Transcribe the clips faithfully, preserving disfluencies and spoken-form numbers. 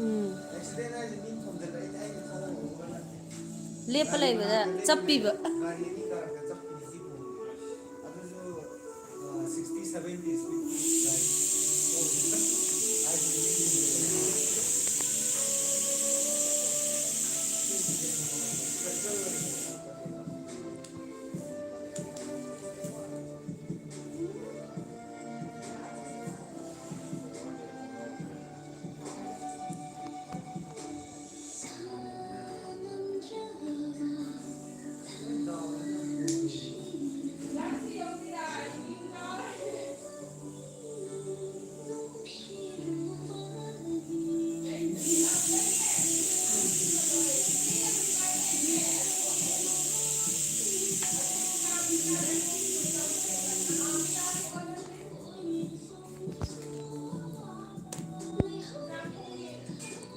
ꯎꯝ꯫ ꯂꯦꯞꯄ ꯂꯩꯕꯗ ꯆꯞꯄꯤꯕ꯫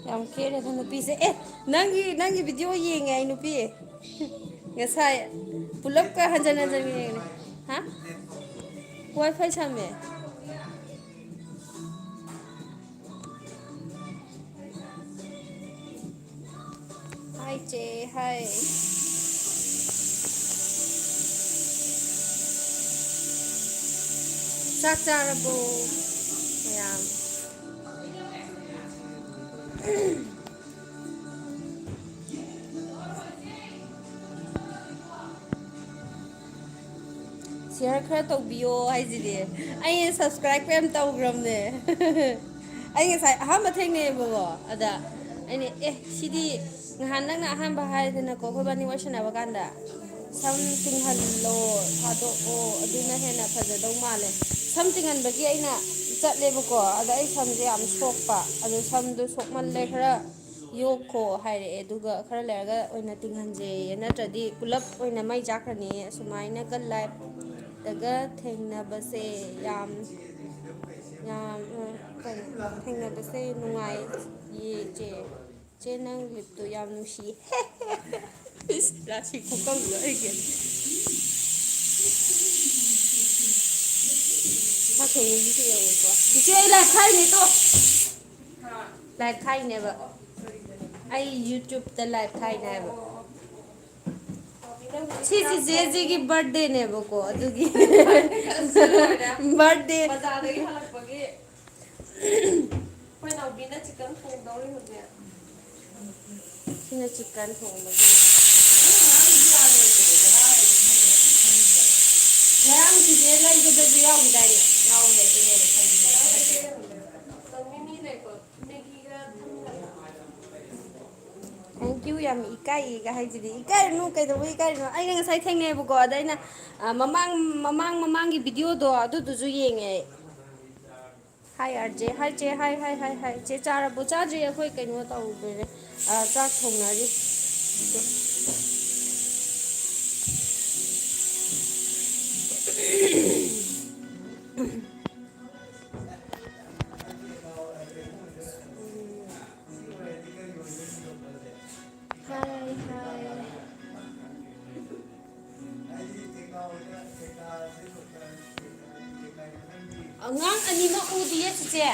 ꯌꯥꯝ ꯀꯦꯔꯦꯗ ꯅꯨꯄꯤꯁꯦ꯫ ꯑꯦ, ꯅꯪꯒꯤ, ꯅꯪꯒꯤ ꯚꯤꯗꯤꯑꯣ ꯌꯦꯡꯉꯦ ꯑꯩ, ꯅꯨꯄꯤ꯫ ꯉꯁꯥꯏ ꯄꯨꯂꯞꯀ ꯍꯟꯖꯟ ꯍꯟꯖꯟ ꯌꯦꯡꯉꯦ꯫ ꯍꯥ? ꯋꯥꯏ ꯐꯥꯏ ꯁꯝꯃꯦ꯫ ꯍꯥꯏ ꯆꯦ, ꯍꯥꯏ꯫ ꯆꯥꯛ ꯆꯥꯔꯕꯣ ꯃꯌꯥꯝ? ꯁꯤꯌꯔ ꯈꯔ ꯇꯧꯕꯤꯌꯣ ꯍꯥꯏꯁꯤꯗꯤ꯫ ꯑꯩꯅ ꯁꯕꯁꯀ꯭ꯔꯥꯏꯕ ꯌꯥꯝ ꯇꯧꯈ꯭ꯔꯕꯅꯦ꯫ ꯑꯩ ꯉꯁꯥꯏ ꯑꯍꯥꯟꯕ ꯊꯦꯡꯅꯩꯌꯦꯕꯀꯣ, ꯑꯗ ꯑꯩꯅ, "ꯑꯦ, ꯁꯤꯗꯤ ꯉꯍꯥꯟ ꯅꯪꯅ ꯑꯍꯥꯟꯕ ꯍꯥꯏꯗꯅꯀꯣ, ꯑꯩꯈꯣꯏꯕꯥꯅꯤ ꯋꯥꯔꯤ ꯁꯥꯟꯅꯕ ꯀꯥꯟꯗ, ꯁꯝ ꯇꯤꯡꯍꯜꯂꯣ, ꯊꯥꯗꯣꯛꯑꯣ, ꯑꯗꯨꯅ ꯍꯦꯟꯅ ꯐꯖꯗꯧ ꯃꯥꯜꯂꯦ꯫" ꯁꯝ ꯇꯤꯡꯍꯟꯕꯒꯤ ꯑꯩꯅ ꯆꯠꯂꯦꯕꯀꯣ, ꯑꯗ ꯑꯩ ꯁꯝꯁꯦ ꯌꯥꯝ ꯁꯣꯛꯄ, ꯑꯗꯣ ꯁꯝꯗꯣ ꯁꯣꯛꯃꯜꯂꯦ, ꯈꯔ ꯌꯣꯛꯈꯣ ꯍꯥꯏꯔꯛꯑꯦ, ꯑꯗꯨꯒ ꯈꯔ ꯂꯩꯔꯒ ꯑꯣꯏꯅ ꯇꯤꯡꯍꯟꯖꯦꯌꯦ, ꯅꯠꯇ꯭ꯔꯗꯤ ꯄꯨꯂꯞ ꯑꯣꯏꯅ ꯃꯩ ꯆꯥꯛꯈ꯭ꯔꯅꯤ꯫ ꯑꯁꯨꯃꯥꯏꯅꯒ ꯂꯥꯏꯞꯇꯒ ꯊꯦꯡꯅꯕꯁꯦ ꯌꯥꯝ, ꯌꯥꯝ, ꯑ, ꯀꯩꯅꯣ, ꯊꯦꯡꯅꯕꯁꯦ ꯅꯨꯡꯉꯥꯏꯌꯦ ꯆꯦ꯫ ꯆꯦ, ꯅꯪ ꯂꯤꯞꯇꯣ ꯌꯥꯝ ꯅꯨꯡꯁꯤꯌꯦ꯫ ꯏꯁ, ꯔꯥꯁꯤ ꯈꯨꯀꯪꯗꯣ ꯑꯩꯒꯤ꯫ ꯆꯥꯛ ꯊꯣꯡꯕꯒꯤꯁꯦ ꯌꯦꯡꯉꯨꯀꯣ꯫ ꯏꯆꯦ, ꯑꯩ ꯂꯥꯏꯞ ꯊꯥꯏꯅꯦ ꯇꯣ꯫ Live ꯊꯥꯏꯅꯦꯕ꯫ ꯑꯩ YouTube ꯇ live ꯊꯥꯏꯅꯦ ꯍꯥꯏꯕ꯫ ꯁꯤ ꯆꯤꯆꯦꯁꯤꯒꯤ birthday ꯅꯦꯕꯀꯣ, ꯑꯗꯨꯒꯤ꯫ Birthday꯫ ꯕꯖꯥꯔꯗꯒꯤ ꯍꯜꯂꯛꯄꯒꯤ꯫ ꯑꯩꯈꯣꯏ ꯅꯥꯎꯕꯤꯅ chicken ꯊꯣꯡꯗꯧꯔꯤ ꯍꯧꯖꯤꯛ꯫ ꯁꯤꯅ chicken ꯊꯣꯡꯕꯒꯤ꯫ ꯉꯔꯥꯡ ꯆꯤꯆꯦ ꯂꯩꯕꯗꯁꯨ ꯌꯥꯎꯈꯤꯗꯥꯏꯅꯦ? ꯌꯥꯎꯋꯦ, ꯑꯗꯨꯅꯦ ꯑꯩꯅ ꯈꯜꯂꯤꯁꯦ꯫ ꯃꯤꯃꯤ ꯂꯩꯀꯣ? Thank you, ꯌꯥꯝ ꯏꯀꯥꯏꯌꯦꯒ ꯍꯥꯏꯁꯤꯗꯤ꯫ ꯏꯀꯥꯏꯔꯨꯅꯨ, ꯀꯩꯗꯧꯕꯩ ꯏꯀꯥꯏꯔꯤꯅꯣ? ꯑꯩꯅ ꯉꯁꯥꯏ ꯊꯦꯡꯅꯩꯌꯦꯕꯀꯣ, ꯑꯗ ꯑꯩꯅ, ꯑ, ꯃꯃꯥꯡ, ꯃꯃꯥꯡ, ꯃꯃꯥꯡꯒꯤ video ꯗꯣ ꯑꯗꯨꯗꯨꯁꯨ ꯌꯦꯡꯉꯦ ꯑꯩ꯫ Hi, R J꯫ Hi, ꯆꯦ꯫ Hi, hi, hi, hi꯫ ꯆꯦ, ꯆꯥꯔꯕꯣ? ꯆꯥꯗ꯭ꯔꯤ, ꯑꯩꯈꯣꯏ ꯀꯩꯅꯣ ꯇꯧꯗꯣꯏꯅꯦ꯫ ꯑ, ꯆꯥꯛ ꯊꯣꯡꯅꯔꯤ꯫ Hi, hi꯫ ꯑꯉꯥꯡ ꯑꯅꯤꯃꯛ ꯎꯗꯤꯌꯦ, ꯆꯤꯆꯦ꯫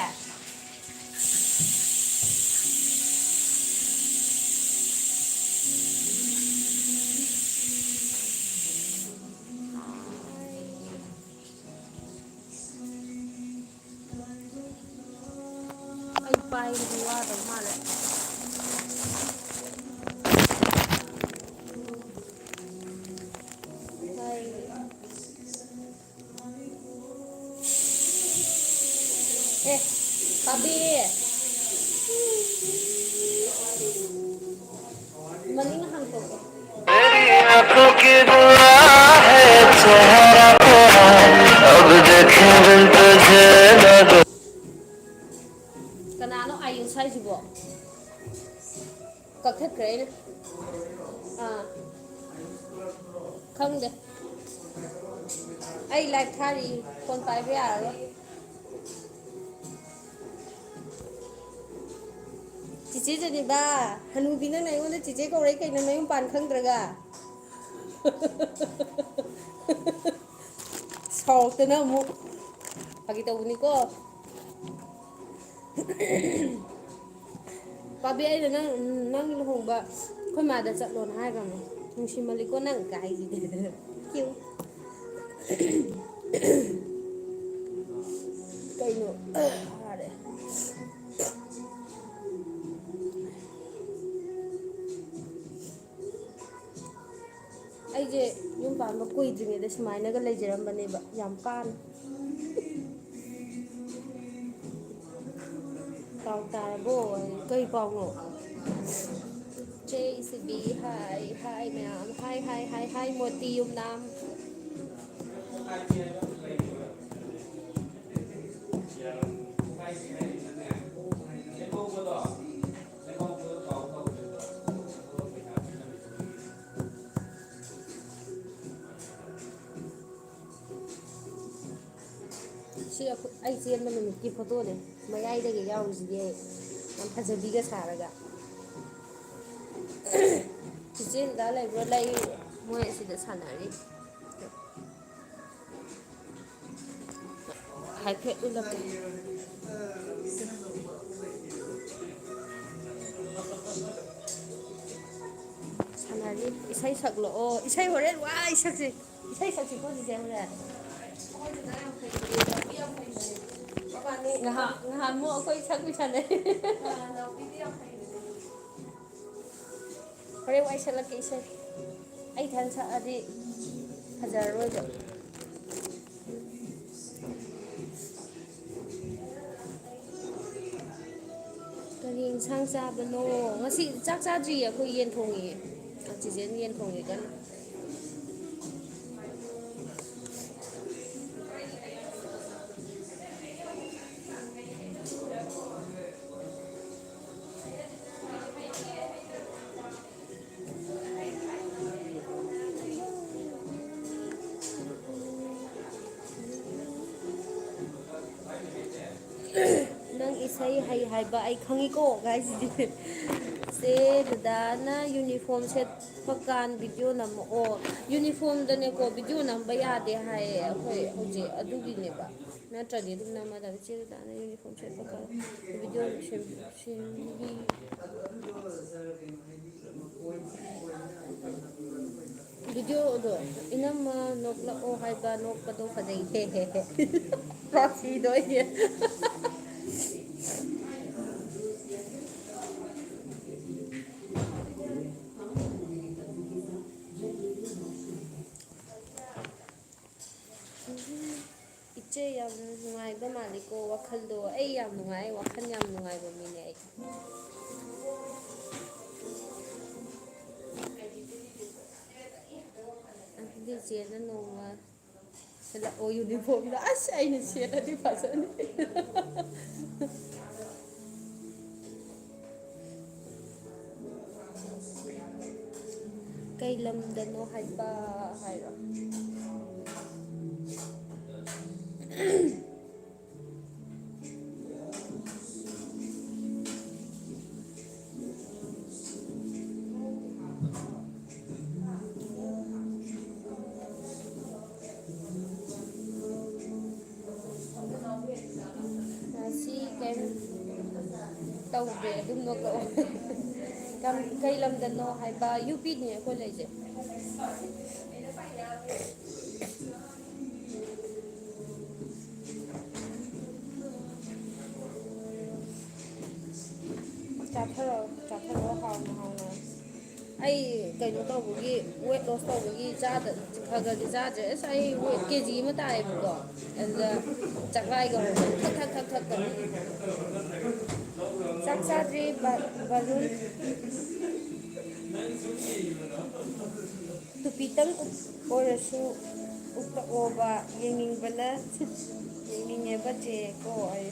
ꯑꯩ ꯄꯥꯏꯕꯗꯤ ꯋꯥꯗꯧ ꯃꯥꯜꯂꯦ꯫ ꯄꯥꯏ-, ꯑꯦ, ꯄꯥꯕꯤ꯫ ꯃꯅꯤꯡ ꯍꯥꯡꯇꯣꯛꯑꯣ꯫ मेरी आंखों की दुआ है, चेहरा तेरा अब देखे बिन तुझे ना दो। ꯀꯅꯥꯅꯣ ꯑꯥꯌꯨꯁ ꯍꯥꯏꯁꯤꯕꯣ? ꯀꯛꯊꯠꯈ꯭ꯔꯦ ꯑꯩꯅ꯫ ꯑꯥ꯫ ꯈꯪꯗꯦ꯫ ꯑꯩ live ꯊꯥꯔꯤ꯫ Phone ꯄꯥꯏꯕ ꯌꯥꯔꯔꯣꯏ꯫ ꯆꯤꯆꯦ ꯖꯦꯅꯤꯕꯥ, ꯍꯅꯨꯕꯤ ꯅꯪꯅ ꯑꯩꯉꯣꯟꯗ ꯆꯤꯆꯦ ꯀꯧꯔꯛꯏ ꯀꯩꯅꯣ, ꯅꯌꯨꯝ ꯄꯥꯟ ꯈꯪꯗ꯭ꯔꯒ? ꯁꯥꯎꯔꯛꯇꯅ ꯑꯃꯨꯛ꯫ ꯐꯥꯒꯤ ꯇꯧꯕꯅꯤꯀꯣ꯫ ꯄꯥꯕꯤ, ꯑꯩꯅ ꯅꯪ, ꯅꯪꯒꯤ ꯂꯨꯍꯣꯡꯕ ꯑꯩꯈꯣꯏ ꯃꯥꯗ ꯆꯠꯂꯣꯅ ꯍꯥꯏꯈ꯭ꯔꯕꯅꯦ꯫ "ꯅꯨꯡꯁꯤꯃꯜꯂꯤꯀꯣ ꯅꯪ" ꯀꯥꯏꯁꯤꯗꯤ꯫ ꯀ꯭ꯌꯨ꯫ ꯀꯩꯅꯣ? ꯐꯔꯦ꯫ ꯑꯩꯁꯦ ꯌꯨꯝ ꯄꯥꯟꯕ ꯀꯨꯏꯗ꯭ꯔꯤꯉꯩꯗ ꯁꯨꯃꯥꯏꯅꯒ ꯂꯩꯖꯔꯝꯕꯅꯦꯕ, ꯌꯥꯝ ꯄꯥꯅ꯫ ꯄꯥꯎ ꯇꯥꯔꯕꯣ? ꯀꯩ ꯄꯥꯎꯅꯣ? ꯆꯦ ꯏꯁꯤꯕꯤ, ꯍꯥꯏ, ꯍꯥꯏ ꯃꯌꯥꯝ, ꯍꯥꯏ, ꯍꯥꯏ, ꯍꯥꯏ, ꯍꯥꯏ, ꯃꯣꯇꯤ ꯌꯨꯝꯅꯥꯝ꯫ ꯁꯤ ꯑꯩꯈꯣꯏ, ꯑꯩ ꯆꯦꯟꯕ ꯅꯨꯃꯤꯠꯀꯤ ꯐꯣꯇꯣꯅꯦ꯫ ꯃꯌꯥꯏꯗꯒꯤ ꯌꯥꯎꯔꯤꯁꯤꯗꯤ ꯑꯩ ꯌꯥꯝ ꯐꯖꯕꯤꯒ ꯁꯥꯔꯒ꯫ ꯆꯤꯆꯦ ꯗꯗꯥ ꯂꯩꯕ꯭ꯔꯣ? ꯂꯩ꯫ ꯃꯣꯏ ꯑꯁꯤꯗ ꯁꯥꯟꯅꯔꯤ꯫ ꯍꯥꯏꯐꯦꯠ ꯎꯠꯂꯛꯀꯦ꯫ ꯁꯥꯟꯅꯔꯤ꯫ ꯏꯁꯩ ꯁꯛꯂꯛꯑꯣ꯫ ꯏꯁꯩ ꯍꯣꯔꯦꯟ ꯋꯥ ꯁꯛꯁꯤ꯫ ꯏꯁꯩ ꯁꯛꯁꯤꯀꯣ ꯆꯤꯆꯦ ꯍꯣꯔꯦꯟ꯫ ꯉꯍꯥꯟ, ꯉꯍꯥꯟꯃꯨꯛ ꯑꯩꯈꯣꯏ ꯁꯛꯃꯤꯟꯅꯩ꯫ ꯍꯣꯔꯦꯟ ꯋꯥꯏ ꯁꯛꯂꯛꯀꯦ ꯏꯁꯩ꯫ ꯑꯩ ꯏꯊꯟ ꯁꯛꯑꯗꯤ ꯐꯖꯔꯔꯣꯏꯕ꯫ ꯀꯔꯤ ꯏꯟꯁꯥꯡ ꯆꯥꯕꯅꯣ? ꯉꯁꯤ ꯆꯥꯛ ꯆꯥꯗ꯭ꯔꯤꯌꯦ, ꯑꯩꯈꯣꯏ ꯌꯦꯟ ꯊꯣꯡꯉꯤꯌꯦ꯫ ꯆꯤꯆꯦꯅ ꯌꯦꯟ ꯊꯣꯡꯉꯤ ꯀꯟꯅ꯫ ꯅꯪ ꯏꯁꯩ ꯍꯩ ꯍꯥꯏꯕ ꯑꯩ ꯈꯪꯉꯤꯀꯣ ꯒꯥꯏꯁꯤꯗꯤ꯫ ꯆꯦ ꯗꯗꯥꯅ ꯌꯨꯅꯤꯐꯣꯔꯝ ꯁꯦꯠꯄ ꯀꯥꯟ ꯚꯤꯗꯤꯑꯣ ꯅꯝꯃꯛꯑꯣ꯫ ꯌꯨꯅꯤꯐꯣꯔꯝꯗꯅꯦꯀꯣ ꯚꯤꯗꯤꯑꯣ ꯅꯝꯕ ꯌꯥꯗꯦ ꯍꯥꯏꯌꯦ ꯑꯩꯈꯣꯏ ꯍꯧꯖꯤꯛ, ꯑꯗꯨꯒꯤꯅꯦꯕ꯫ ꯅꯠꯇ꯭ꯔꯗꯤ ꯑꯗꯨꯝ ꯅꯝꯃꯗꯕꯅꯤ꯫ ꯆꯦ ꯗꯗꯥꯅ ꯌꯨꯅꯤꯐꯣꯔꯝ ꯁꯦꯠꯄ ꯀꯥꯟ ꯚꯤꯗꯤꯑꯣ ꯁꯦꯝ-, ꯁꯦꯝꯕꯤ-, ꯚꯤꯗꯤꯑꯣꯗꯣ ꯏꯅꯝꯃ ꯅꯣꯛꯂꯛꯑꯣ ꯍꯥꯏꯕ, ꯅꯣꯛꯄꯗꯣ ꯐꯖꯩ꯫ ꯍꯦ, ꯍꯦ, ꯍꯦ꯫ ꯔꯥꯁꯤꯗꯣ ꯑꯩꯒꯤ꯫ ꯏꯆꯦ ꯌꯥꯝ ꯅꯨꯡꯉꯥꯏꯕ ꯃꯥꯜꯂꯤꯀꯣ ꯋꯥꯈꯜꯗꯣ꯫ ꯑꯩ ꯌꯥꯝ ꯅꯨꯡꯉꯥꯏ, ꯋꯥꯈꯜ ꯌꯥꯝ ꯅꯨꯡꯉꯥꯏꯕ ꯃꯤꯅꯦ ꯑꯩ꯫ ꯑꯗꯨꯗꯤ ꯆꯦꯅ ꯅꯣꯡꯃ ꯁꯦꯠꯂꯛꯑꯣ ꯌꯨꯅꯤꯐꯣꯔꯝꯗ꯫ ꯑꯁ, ꯑꯩꯅ ꯁꯦꯠꯂꯗꯤ ꯐꯖꯅꯤ꯫ ꯀꯩ ꯂꯝꯗꯅꯣ ꯍꯥꯏꯕ ꯍꯥꯏꯔꯣ? ꯉꯁꯤ ꯀꯩꯝ ꯇꯧꯗꯦ, ꯑꯗꯨꯝ ꯅꯣꯛꯂꯛꯑꯣ꯫ ꯀꯝ-, ꯀꯩ ꯂꯝꯗꯅꯣ ꯍꯥꯏꯕ? ꯌꯨ ꯄꯤꯅꯦ ꯑꯩꯈꯣꯏ ꯂꯩꯁꯦ꯫ ꯆꯥꯊꯔꯣ, ꯆꯥꯊꯔꯣ, ꯍꯥꯎꯅ ꯍꯥꯎꯅ꯫ ꯑꯩ ꯀꯩꯅꯣ ꯇꯧꯕꯒꯤ, weight loss ꯇꯧꯕꯒꯤ ꯆꯥꯗ-, ꯈꯔ ꯈꯔꯗꯤ ꯆꯥꯗ꯭ꯔꯦ꯫ ꯑꯁ, ꯑꯩ weight ꯀꯦ ꯖꯤ ꯑꯃ ꯇꯥꯏꯌꯦꯕꯀꯣ, ꯑꯗꯨꯗ ꯆꯥꯛꯂꯥꯏꯒ ꯍꯧꯕ ꯊꯛ ꯊꯛ ꯊꯛ ꯊꯛ ꯊꯛ꯫ ꯆꯥꯛ ꯆꯥꯗ꯭ꯔꯤ, ꯕ-, ꯕꯥꯔꯨꯟ꯫ ꯇꯨꯄꯤꯇꯪ ꯎꯞ-, ꯑꯣꯏꯔꯁꯨ ꯎꯞꯄꯛꯑꯣꯕ, ꯌꯦꯡꯅꯤꯡꯕꯅ ꯌꯦꯡꯅꯤꯡꯉꯦꯕ ꯆꯦ ꯀꯣ꯫ ꯑꯩ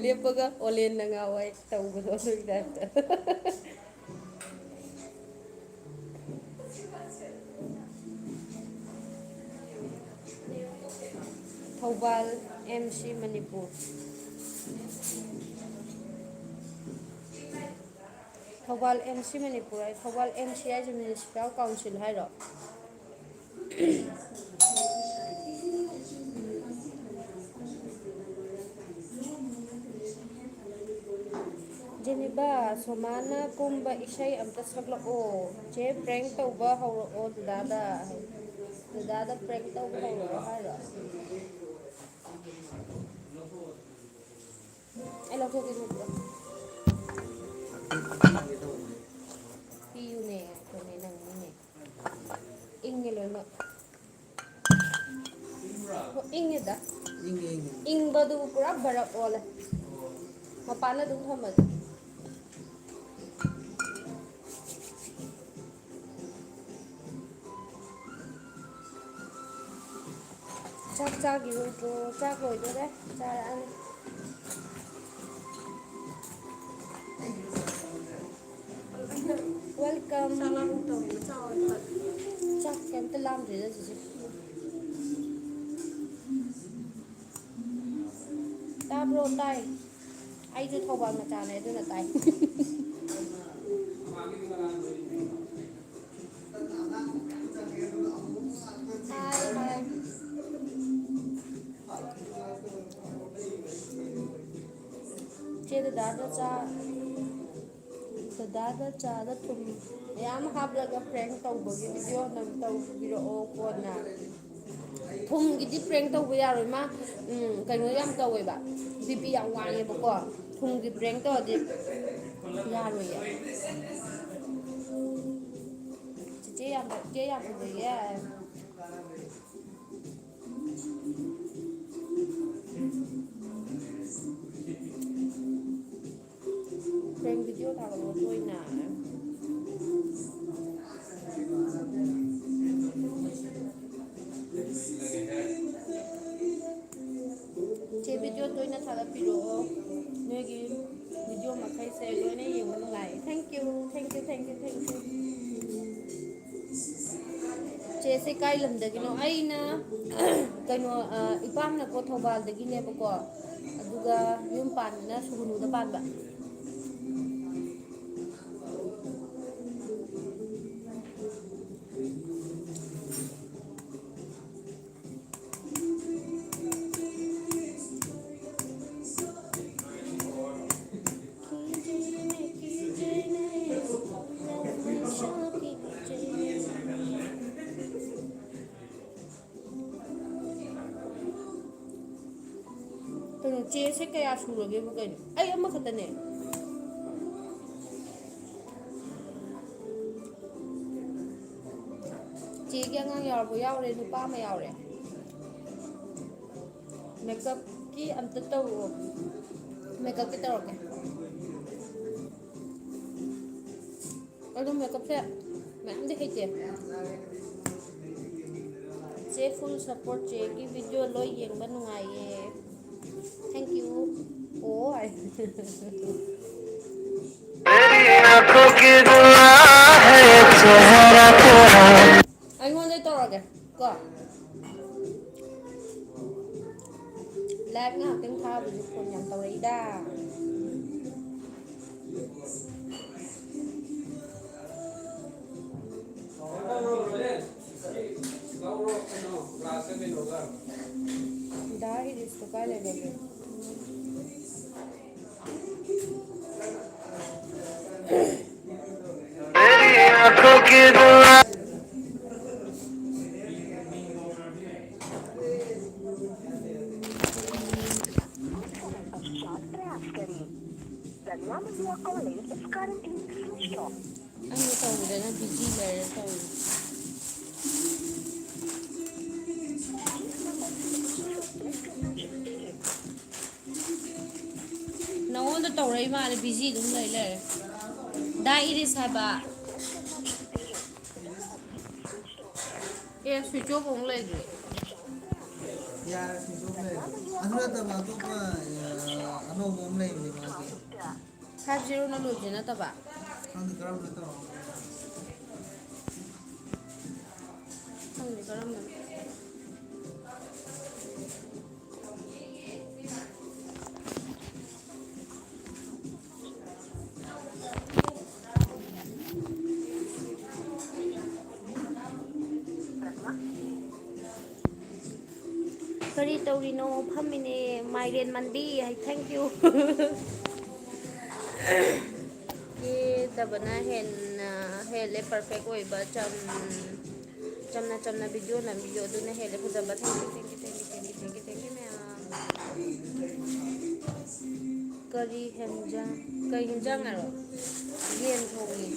ꯂꯦꯞꯄꯒ ꯑꯣꯂꯦꯟꯅ ꯉꯥꯎꯋꯥꯏ ꯇꯧꯕꯗꯣ ꯑꯗꯨꯒꯤ ꯇꯥꯏꯞꯇ꯫ Thoubal M C Manipur. Thoubal M C Manipur ꯍꯥꯏ꯫ ꯊꯧꯕꯥꯜ ꯑꯦꯝ ꯁꯤ ꯍꯥꯏꯁꯦ ꯃ꯭ꯌꯨꯅꯤꯁꯤꯄꯥꯜ ꯀꯥꯎꯟꯁꯤꯜ ꯍꯥꯏꯔꯣ? ꯖꯦꯅꯤꯕꯥ, ꯁꯣꯃꯥꯅ ꯀꯨꯝꯕ ꯏꯁꯩ ꯑꯝꯇ ꯁꯛꯂꯛꯑꯣ꯫ ꯆꯦ, ꯄ꯭ꯔꯦꯡ ꯇꯧꯕ ꯍꯧꯔꯛꯑꯣ ꯗꯗꯥꯗ꯫ ꯗꯗꯥꯗ ꯄ꯭ꯔꯦꯡ ꯇꯧꯕ ꯍꯧꯔꯛꯑꯣ ꯍꯥꯏꯔꯣ? ꯑꯩ ꯂꯧꯊꯣꯛꯀꯦ ꯅꯠꯇ꯭ꯔꯣ? ꯄꯤꯌꯨꯅꯦ, ꯀꯩꯅꯣ ꯅꯪꯅꯤꯅꯦ꯫ ꯏꯪꯉꯦ ꯂꯣꯏꯅꯃꯛ꯫ ꯍꯣ, ꯏꯪꯉꯦꯗ꯫ ꯏꯪꯉꯦ, ꯏꯪꯉꯦ꯫ ꯏꯪꯕꯗꯨꯕꯨ ꯄꯨꯔꯥ ꯕꯔꯞ ꯑꯣꯜꯂꯦ꯫ ꯃꯄꯥꯟꯗ ꯑꯗꯨꯝ ꯊꯝꯃꯁꯦ꯫ ꯆꯥꯛ ꯆꯥꯈꯤꯔꯣꯏꯗ꯭ꯔꯣ? ꯆꯥꯛ ꯂꯣꯏꯗꯣꯔꯦ, ꯆꯥꯔꯛꯑꯅꯤ꯫ Welcome. ꯆꯥꯛ ꯂꯥꯝꯒꯨꯝ ꯇꯧꯋꯦ, ꯆꯥꯎ ꯍꯥꯏꯕ꯫ ꯆꯥꯛ ꯀꯩꯝꯇ ꯂꯥꯝꯗ꯭ꯔꯤꯗ ꯆꯤꯆꯦ꯫ ꯇꯥꯕ꯭ꯔꯣ? ꯇꯥꯏ꯫ ꯑꯩꯁꯨ ꯊꯧꯕꯥꯜ ꯃꯆꯥꯅꯦ, ꯑꯗꯨꯅ ꯇꯥꯏ꯫ ꯍꯥꯏ, ꯍꯥꯏ꯫ ꯆꯦ ꯗꯗꯥꯗ ꯆꯥ, ꯗꯗꯥꯗ ꯆꯥꯗ ꯊꯨꯝ ꯃꯌꯥꯝ ꯍꯥꯞꯂꯒ prank ꯇꯧꯕꯒꯤ video ꯅꯪ ꯇꯧꯕꯤꯔꯛꯑꯣ ꯀꯣꯟꯅ꯫ ꯊꯨꯝꯒꯤꯗꯤ prank ꯇꯧꯕ ꯌꯥꯔꯣꯏ, ꯃꯥ, ꯎꯝ, ꯀꯩꯅꯣ ꯌꯥꯝ ꯇꯧꯋꯦꯕ, B P ꯌꯥꯝ ꯋꯥꯡꯉꯦꯕꯀꯣ꯫ ꯊꯨꯝꯒꯤ prank ꯇꯧꯔꯗꯤ ꯌꯥꯔꯣꯏꯌꯦ꯫ ꯆꯤꯆꯦ ꯌꯥꯝ, ꯆꯤꯆꯦ ꯌꯥꯝ ꯐꯖꯩꯌꯦ꯫ Prank video ꯊꯥꯒꯠꯂꯣ ꯇꯣꯏꯅ꯫ ꯆꯦ, video ꯇꯣꯏꯅ ꯊꯥꯒꯠꯄꯤꯔꯛꯑꯣ꯫ Thank you, thank you. ꯆꯦꯁꯦ ꯀꯥꯏ ꯂꯝꯗꯒꯤꯅꯣ? ꯑꯩꯅ ꯀꯩꯅꯣ, ꯑ, ꯏꯄꯥꯝꯅꯀꯣ ꯊꯧꯕꯥꯜꯗꯒꯤꯅꯦꯕꯀꯣ, ꯑꯗꯨꯒ ꯌꯨꯝ ꯄꯥꯟꯕꯅ ꯁꯨꯒꯨꯅꯨꯗ ꯄꯥꯟꯕ꯫ ꯀꯩꯅꯣ, ꯆꯦꯁꯦ ꯀꯌꯥ ꯁꯨꯔꯒꯦꯕ ꯀꯩꯅꯣ? ꯑꯩ ꯑꯃꯈꯛꯇꯅꯦ꯫ ꯆꯦꯒꯤ ꯑꯉꯥꯡ ꯌꯥꯎꯔꯕꯣ? ꯌꯥꯎꯔꯦ, ꯅꯨꯄꯥ ꯑꯃ ꯌꯥꯎꯔꯦ꯫ ꯃꯦꯀꯞꯀꯤ ꯑꯝꯇ ꯇꯧꯔꯛꯑꯣ꯫ ꯃꯦꯀꯞꯀꯤ ꯇꯧꯔꯛꯀꯦ꯫ ꯑꯗꯨꯝ ꯃꯦꯀꯞꯁꯦ ꯃꯌꯥꯝꯗꯤ ꯍꯩꯇꯦ꯫ ꯆꯦ full support, ꯆꯦꯒꯤ video ꯂꯣꯏ ꯌꯦꯡꯕ ꯅꯨꯡꯉꯥꯏꯌꯦ꯫ Thank you꯫ ꯑꯣ, ꯑꯩꯉꯣꯟꯗ ꯇꯧꯔꯒꯦ ꯀꯣ꯫ Live ꯉꯥꯏꯍꯥꯛꯇꯪ ꯊꯥꯕꯁꯨ phone ꯌꯥꯝ ꯇꯧꯔꯛꯏꯗ꯫ ꯗꯥ ꯏꯔꯤꯁꯇꯣ ꯀꯥꯏ ꯂꯩꯈ꯭ꯔꯒꯦ? The number you are calling is currently switched off. ꯑꯩꯅ ꯇꯧꯕꯗꯅ busy ꯂꯩꯔꯦ ꯇꯧꯔꯤꯁꯦ꯫ ꯅꯉꯣꯟꯗ ꯇꯧꯔꯛꯏ ꯃꯥꯜꯂꯦ, busy ꯑꯗꯨꯝ ꯂꯩ ꯂꯩꯔꯦ꯫ ꯗꯥ ꯏꯔꯤꯁ ꯍꯥꯏꯕ꯫ ꯑꯦ, switch off ꯑꯃꯨꯛ ꯂꯩꯈ꯭ꯔꯦ꯫ ꯌꯥꯔꯦ, switch off ꯂꯩꯔꯦ꯫ ꯑꯗꯨ ꯅꯠꯇꯕ ꯑꯇꯣꯞꯄ, ꯑ, ꯑꯅꯧꯕ ꯑꯃ ꯂꯩꯕꯅꯦ ꯃꯥꯒꯤ꯫ Five zeroꯅ ꯂꯣꯏꯕꯁꯦ ꯅꯠꯇꯕ? ꯈꯪꯗꯦ ꯀꯔꯝꯕꯅꯣ꯫ ꯀꯔꯤ ꯇꯧꯔꯤꯅꯣ? ꯐꯝꯃꯤꯅꯦ꯫ ꯃꯥꯏꯔꯦꯟ ꯃꯟꯕꯤ ꯍꯥꯏ꯫ Thank you꯫ ꯀꯦꯗꯕꯅ ꯍꯦꯟꯅ ꯍꯦꯜꯂꯦ perfect ꯑꯣꯏꯕ꯫ ꯆꯝ-, ꯆꯝꯅ ꯆꯝꯅ video ꯅꯝꯕꯤꯌꯣ, ꯑꯗꯨꯅ ꯍꯦꯜꯂꯦ ꯐꯖꯕ꯫ Thank you, thank you, thank you, thank you, thank you, thank you, thank you ꯃꯌꯥꯝ꯫ ꯀꯔꯤ ꯍꯦꯟꯖꯥꯡ? ꯀꯩ ꯍꯦꯟꯖꯥꯡ ꯍꯥꯏꯔꯣ? ꯌꯦꯟ ꯊꯣꯡꯉꯤ꯫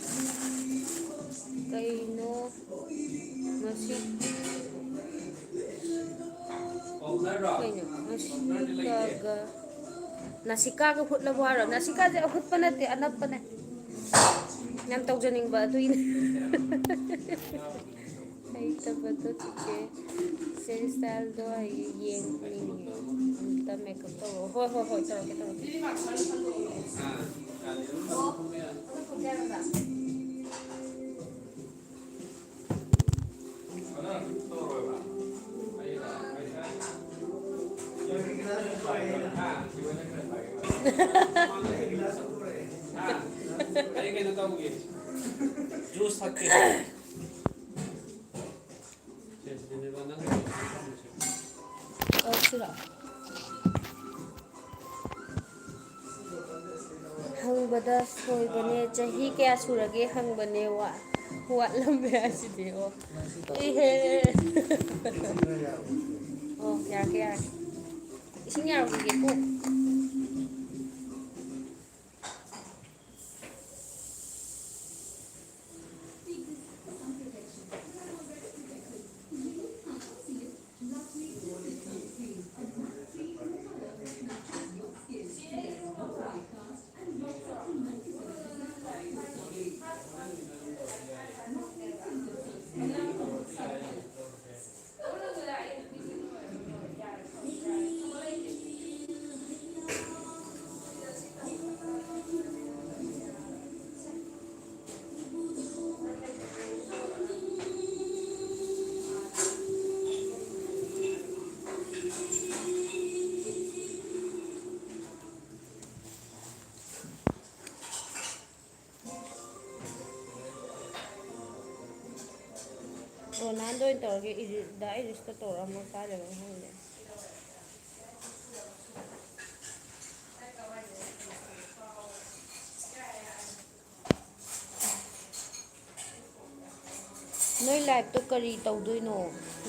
ꯀꯩꯅꯣ ꯉꯁꯤ? ꯀꯩꯅꯣ ꯉꯁꯤꯒ? ꯅꯥꯁꯤꯀꯥꯒ ꯍꯨꯠꯂꯕꯣ ꯍꯥꯏꯔꯣ? ꯅꯥꯁꯤꯀꯥꯁꯦ ꯑꯍꯨꯠꯄ ꯅꯠꯇꯦ, ꯑꯅꯞꯄꯅꯦ꯫ ꯌꯥꯝ ꯇꯧꯖꯅꯤꯡꯕ ꯑꯗꯨꯒꯤꯅꯦ꯫ ꯍꯩꯇꯕꯗꯣ ꯆꯤꯆꯦ꯫ ꯆꯤꯆꯦ styleꯗꯣ ꯑꯩ ꯌꯦꯡꯅꯤꯡꯉꯦ꯫ ꯑꯝꯇ makeup ꯇꯧꯔꯣ꯫ ꯍꯣꯏ, ꯍꯣꯏ, ꯍꯣꯏ, ꯇꯧꯔꯛꯀꯦ, ꯇꯧꯔꯛꯀꯦ꯫ ꯑꯩ ꯀꯩꯅꯣ ꯇꯧꯒꯦ꯫ Juice ꯊꯛꯀꯦ꯫ ꯁꯦ, ꯁꯤꯗꯅꯦꯕ ꯅꯪ ꯀꯧꯁꯤꯔꯣ? ꯍꯪꯕꯗ ꯁꯣꯏꯕꯅꯦ꯫ ꯆꯍꯤ ꯀꯌꯥ ꯁꯨꯔꯒꯦ ꯍꯪꯕꯅꯦ꯫ ꯋꯥ-, ꯋꯥꯠꯂꯝꯃꯦ ꯍꯥꯏꯁꯤꯗꯤ꯫ ꯑꯣ꯫ ꯏꯍꯦ꯫ ꯑꯣ, ꯌꯥꯔꯒꯦ, ꯌꯥꯔꯒꯦ꯫ ꯏꯁꯤꯡ ꯌꯥꯔꯨꯈꯤꯒꯦꯀꯣ꯫ ꯔꯣꯅꯥꯜꯗꯣ ꯑꯣꯏꯅ ꯇꯧꯔꯒꯦ, ꯏꯔꯤ-, ꯗꯥ ꯏꯔꯤꯁꯇ ꯇꯧꯔꯛꯑꯝꯃꯣ, ꯀꯥꯏꯗꯅꯣ ꯈꯪꯗꯦ꯫ ꯅꯣꯏ ꯂꯥꯏꯐꯇꯣ ꯀꯔꯤ ꯇꯧꯗꯣꯏꯅꯣ?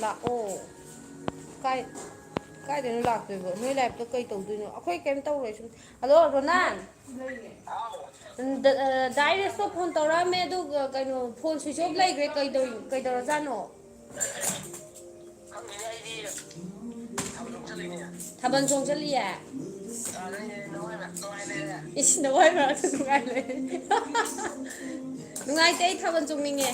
ꯂꯥꯛꯑꯣ꯫ ꯀꯥꯏ-, ꯀꯥꯏꯗꯅꯣ ꯂꯥꯛꯇꯣꯏꯕꯣ? ꯅꯣꯏ ꯂꯥꯏꯐꯇꯣ ꯀꯔꯤ ꯇꯧꯗꯣꯏꯅꯣ? ꯑꯩꯈꯣꯏ ꯀꯩꯝ ꯇꯧꯔꯣꯏ ꯁꯨꯝ꯫ Hello, Ronan? ꯗ-, ꯑ, ꯗꯥꯏꯔꯦꯁꯇꯣ ꯐꯣꯟ ꯇꯧꯔꯛꯑꯝꯃꯦ, ꯑꯗꯨꯒ ꯀꯩꯅꯣ, ꯐꯣꯟ ꯁ꯭ꯋꯤꯆ ꯑꯣꯐ ꯂꯩꯈ꯭ꯔꯦ꯫ ꯀꯩꯗꯧ-, ꯀꯩꯗꯧꯔꯖꯥꯠꯅꯣ? ꯊꯥꯕꯜ ꯆꯣꯡ ꯆꯠꯂꯤꯌꯦ? ꯏꯁ, ꯅꯋꯥꯏ ꯃꯔꯛꯇ ꯅꯨꯡꯉꯥꯏ ꯂꯩ꯫ ꯅꯨꯡꯉꯥꯏꯇꯦ, ꯑꯩ ꯊꯥꯕꯜ ꯆꯣꯡꯅꯤꯡꯉꯦ꯫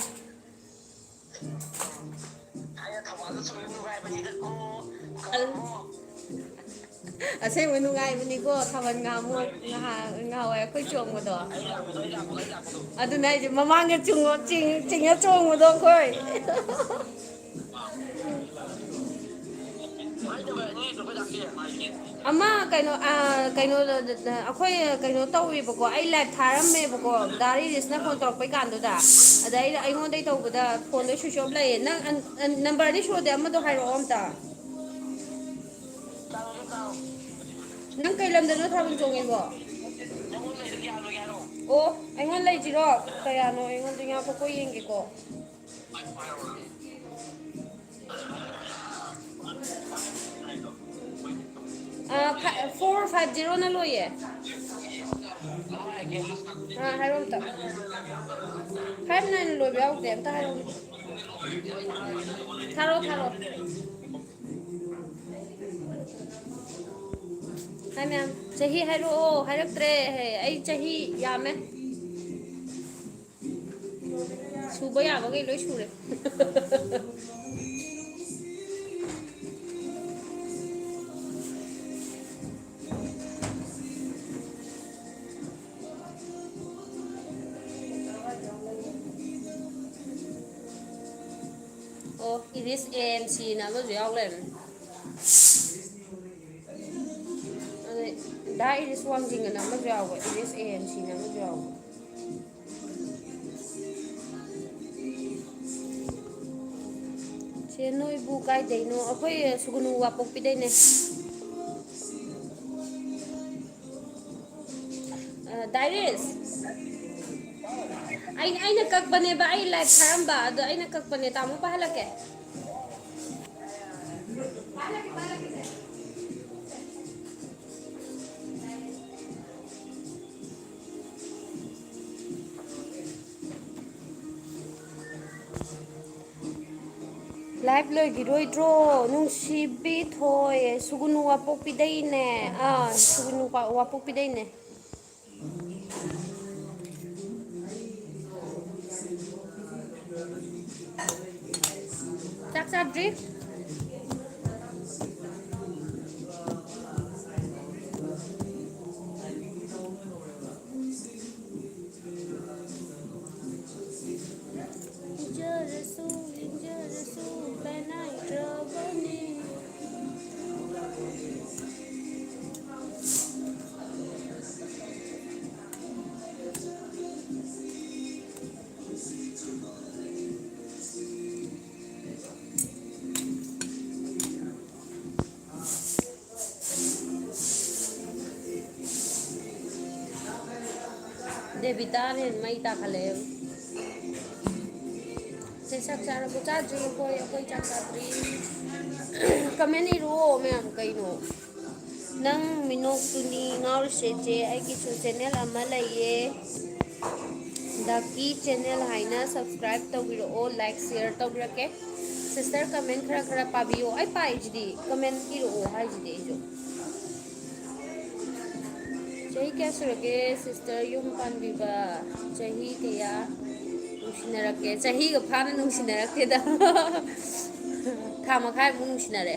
ꯑꯁꯦꯡꯕ ꯅꯨꯡꯉꯥꯏꯕꯅꯤꯀꯣ, ꯊꯥꯕꯜ ꯉꯍꯥꯟꯃꯨꯛ, ꯉꯍꯥꯟ, ꯉꯍꯥꯟꯋꯥꯏ ꯑꯩꯈꯣꯏ ꯆꯣꯡꯕꯗꯣ꯫ ꯑꯗꯨꯅ ꯑꯩꯁꯦ ꯃꯃꯥꯡꯗ ꯆꯤꯡꯉꯣ-, ꯆꯤꯡ-, ꯆꯤꯡꯉ ꯆꯣꯡꯕꯗꯣ ꯑꯩꯈꯣꯏ꯫ ꯑꯃ ꯀꯩꯅꯣ, ꯑ, ꯀꯩꯅꯣ, ꯑꯩꯈꯣꯏ ꯀꯩꯅꯣ ꯇꯧꯋꯦꯕꯀꯣ, ꯑꯩ ꯂꯥꯏꯚ ꯊꯥꯔꯝꯃꯦꯕꯀꯣ, ꯗꯥ ꯔꯤꯁꯅ ꯐꯣꯟ ꯇꯧꯔꯛꯄꯩ ꯀꯥꯟꯗꯨꯗ꯫ ꯑꯗ ꯑꯩꯅ, ꯑꯩꯉꯣꯟꯗꯩ ꯇꯧꯕꯗ ꯐꯣꯟꯗꯣ ꯁ꯭ꯋꯤꯆ ꯑꯣꯐ ꯂꯩꯌꯦ꯫ ꯅꯪ ꯑꯟ-, ꯑꯟ-, ꯅꯝꯕꯔꯗꯤ ꯁꯨꯗꯦ, ꯑꯃꯗꯣ ꯍꯥꯏꯔꯛꯑꯣ ꯑꯝꯇ꯫ ꯅꯪ ꯀꯩ ꯂꯝꯗꯅꯣ ꯊꯥꯕꯜ ꯆꯣꯡꯉꯤꯕꯣ? ꯑꯣ, ꯑꯩꯉꯣꯟꯗ ꯂꯩꯁꯤꯔꯣ? ꯀꯌꯥꯅꯣ ꯑꯩꯉꯣꯟꯗ? ꯉꯥꯏꯈꯣꯀꯣ, ꯌꯦꯡꯒꯦꯀꯣ꯫ ꯑꯥ, ꯐꯥꯏ-, four five zero ꯅ ꯂꯣꯏꯌꯦ꯫ ꯑꯥ, ꯍꯥꯏꯔꯣ ꯑꯝꯇ꯫ Five nine ꯂꯣꯏꯕ ꯌꯥꯎꯗꯦ, ꯑꯝꯇ ꯍꯥꯏꯔꯣ꯫ ꯊꯥꯔꯣ, ꯊꯥꯔꯣ꯫ Hi ma'am, ꯆꯍꯤ ꯍꯥꯏꯔꯛꯑꯣ, ꯍꯥꯏꯔꯛꯇ꯭ꯔꯦ꯫ ꯑꯩ ꯆꯍꯤ ꯌꯥꯝꯃꯦ꯫ ꯁꯨꯕ ꯌꯥꯕꯈꯩ ꯂꯣꯏ ꯁꯨꯔꯦ꯫ ꯑꯣ, ꯏꯔꯤꯁ ꯑꯦ ꯑꯦꯟ ꯁꯤꯅ ꯑꯃꯁꯨ ꯌꯥꯎ ꯂꯩꯔꯝꯃꯦ꯫ ꯑꯗꯩ ꯗꯥ ꯏꯔꯤꯁ ꯋꯥꯡꯖꯤꯡ ꯑꯅ ꯑꯃꯁꯨ ꯌꯥꯎꯕ, ꯏꯔꯤꯁ ꯑꯦ ꯑꯦꯟ ꯁꯤꯅ ꯑꯃꯁꯨ ꯌꯥꯎꯕ꯫ ꯀꯥꯏꯗꯩꯅꯣ? ꯑꯩꯈꯣꯏ ꯁꯨꯒꯨꯅꯨ ꯋꯥꯄꯣꯛꯄꯤꯗꯩꯅꯦ꯫ ꯑ, ꯗꯥꯏꯔꯤꯁ, ꯑꯩ, ꯑꯩꯅ ꯀꯛꯄꯅꯦꯕ, ꯑꯩ ꯂꯥꯏꯚ ꯊꯥꯔꯝꯕ ꯑꯗꯣ ꯑꯩꯅ ꯀꯛꯄꯅꯦ꯫ ꯇꯥꯃꯣ ꯄꯥꯍꯜꯂꯛꯀꯦ꯫ ꯂꯥꯏꯚ ꯂꯣꯏꯈꯤꯔꯣꯏꯗ꯭ꯔꯣ? ꯅꯨꯡꯁꯤꯕꯤ ꯊꯣꯏ, ꯁꯨꯒꯨꯅꯨ ꯋꯥꯄꯣꯛꯄꯤꯗꯩꯅꯦ꯫ ꯑꯥ, ꯁꯨꯒꯨꯅꯨ ꯋꯥ-, ꯋꯥꯄꯣꯛꯄꯤꯗꯩꯅꯦ꯫ ꯆꯥꯛ ꯆꯥꯗ꯭ꯔꯤ꯫ ꯎꯖꯔꯁꯨ, ꯌꯦꯡꯖꯔꯁꯨ, ꯄꯦꯟꯅꯥꯏꯗ꯭ꯔꯕꯅꯤ꯫ ꯗꯦꯕꯤꯇꯥꯅ ꯍꯦꯟꯅ ꯃꯩ ꯇꯥꯈꯠꯂꯛꯑꯦ꯫ ꯁꯦ, ꯆꯥꯛ ꯆꯥꯔꯕꯣ? ꯆꯥꯗ꯭ꯔꯤ ꯑꯩꯈꯣꯏ, ꯑꯩꯈꯣꯏ ꯆꯥꯛ ꯆꯥꯗ꯭ꯔꯤ꯫ ꯀꯃꯦꯟ ꯏꯔꯣ ꯃꯌꯥꯝ, ꯀꯩꯅꯣ? ꯅꯪ ꯃꯤꯅꯣꯛꯇꯨꯅꯤ ꯉꯥꯎꯔꯤꯁꯦ, ꯆꯦ꯫ ꯑꯩꯒꯤꯁꯨ ꯆꯦꯅꯦꯜ ꯑꯃ ꯂꯩꯌꯦ, ꯗꯥꯀꯤ ꯆꯦꯅꯦꯜ ꯍꯥꯏꯅ꯫ ꯁꯕꯁꯀ꯭ꯔꯥꯏꯕ ꯇꯧꯕꯤꯔꯛꯑꯣ, ꯂꯥꯏꯛ, ꯁꯤꯌꯔ ꯇꯧꯕꯤꯔꯛꯀꯦ꯫ ꯁꯤꯁꯇꯔ, ꯀꯃꯦꯟ ꯈꯔ ꯈꯔ ꯄꯥꯕꯤꯌꯣ꯫ ꯑꯩ ꯄꯥꯏꯁꯤꯗꯤ, ꯀꯃꯦꯟ ꯄꯤꯔꯛꯑꯣ ꯍꯥꯏꯁꯤꯗꯤ ꯑꯩꯁꯨ꯫ ꯆꯍꯤ ꯀꯌꯥ ꯁꯨꯔꯒꯦ ꯁꯤꯁꯇꯔ ꯌꯨꯝ ꯄꯥꯟꯕꯤꯕ? ꯆꯍꯤ ꯀꯌꯥ ꯅꯨꯡꯁꯤꯅꯔꯛꯀꯦ? ꯆꯍꯤꯒ ꯐꯥꯅ ꯅꯨꯡꯁꯤꯅꯔꯛꯇꯦꯗ꯫ ꯊꯥ ꯃꯈꯥꯏꯃꯨꯛ ꯅꯨꯡꯁꯤꯅꯔꯦ꯫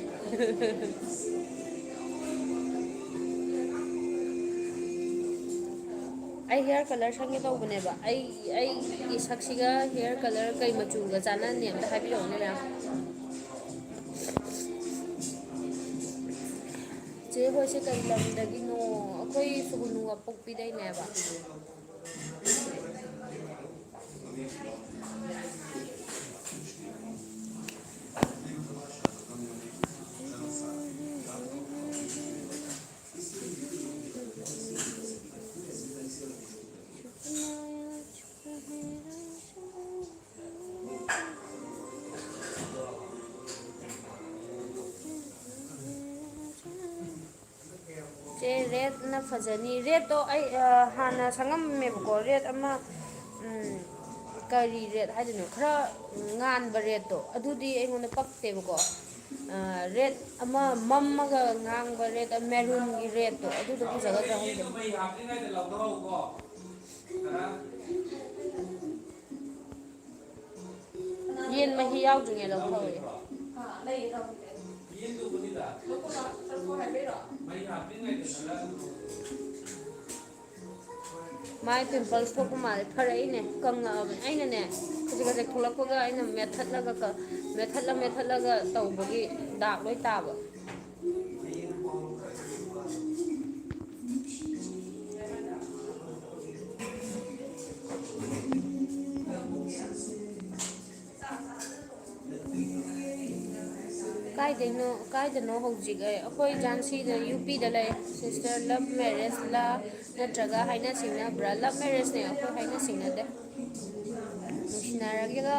ꯑꯩ ꯍꯤꯌꯔ ꯀꯂꯔ ꯁꯪꯒꯦ ꯇꯧꯕꯅꯦꯕ꯫ ꯑꯩ, ꯑꯩꯒꯤ ꯁꯛꯁꯤꯒ ꯍꯤꯌꯔ ꯀꯂꯔ ꯀꯩ ꯃꯆꯨꯒ ꯆꯥꯟꯅꯅꯤ ꯑꯝꯇ ꯍꯥꯏꯕꯤꯔꯛꯎꯅꯦ, ꯃꯌꯥꯝ꯫ ꯆꯦ ꯍꯣꯏꯁꯦ ꯀꯔꯤ ꯂꯝꯗꯒꯤꯅꯣ? ꯑꯩꯈꯣꯏ ꯁꯨꯒꯨꯅꯨ ꯋꯥꯄꯣꯛꯄꯤꯗꯩꯅꯦꯕ꯫ ꯔꯦꯠꯅ ꯐꯖꯅꯤ꯫ ꯔꯦꯠꯇꯣ ꯑꯩ ꯍꯥꯟꯅ ꯁꯪꯉꯝꯃꯦꯕꯀꯣ, ꯔꯦꯠ ꯑꯃ, ꯀꯔꯤ ꯔꯦꯠ ꯍꯥꯏꯗꯣꯏꯅꯣ, ꯈꯔ ꯉꯥꯟꯕ ꯔꯦꯠꯇꯣ, ꯑꯗꯨꯗꯤ ꯑꯩꯉꯣꯟꯗ ꯄꯛꯇꯦꯕꯀꯣ꯫ ꯔꯦꯠ ꯑꯃ ꯃꯝꯃꯒ ꯉꯥꯡꯕ ꯔꯦꯠ, ꯃꯦꯔꯨꯟꯒꯤ ꯔꯦꯠꯇꯣ, ꯑꯗꯨꯗꯣ ꯐꯖꯒꯗ꯭ꯔꯥ ꯈꯪꯗꯦ꯫ ꯌꯦꯟ ꯃꯍꯤ ꯌꯥꯎꯗ꯭ꯔꯤꯉꯩ ꯂꯧꯊꯧꯔꯦ꯫ ꯃꯥꯏ ꯄꯤꯝꯄꯜꯁ ꯊꯣꯛꯄ ꯃꯥꯜꯂꯦ꯫ ꯐꯔꯛꯏꯅꯦ, ꯀꯪꯉꯛꯑꯕꯅꯦ꯫ ꯑꯩꯅꯅꯦ, ꯈꯖꯤꯛ ꯈꯖꯤꯛ ꯊꯣꯛꯂꯛꯄꯒ ꯑꯩꯅ ꯃꯦꯠꯊꯠꯂꯒ ꯀ-, ꯃꯦꯠꯊꯠꯂ ꯃꯦꯠꯊꯠꯂꯒ ꯇꯧꯕꯒꯤ ꯗꯥꯛ ꯂꯣꯏ ꯇꯥꯕ꯫ ꯀꯥꯏꯗꯩꯅꯣ, ꯀꯥꯏꯗꯅꯣ ꯍꯧꯖꯤꯛ? ꯑꯩ, ꯑꯩꯈꯣꯏ ꯖꯥꯟꯁꯤꯗ, ꯌꯨ ꯄꯤꯗ ꯂꯩ꯫ ꯁꯤꯁꯇꯔ, ꯂꯞ ꯃꯦꯔꯦꯖꯂ ꯅꯠꯇ꯭ꯔꯒ ꯍꯥꯏꯅ ꯁꯤꯡꯅꯕ꯭ꯔꯥ? ꯂꯞ ꯃꯦꯔꯦꯖꯅꯦ, ꯑꯩꯈꯣꯏ ꯍꯥꯏꯅ ꯁꯤꯡꯅꯗꯦ꯫ ꯅꯨꯡꯁꯤꯅꯔꯒꯦꯒ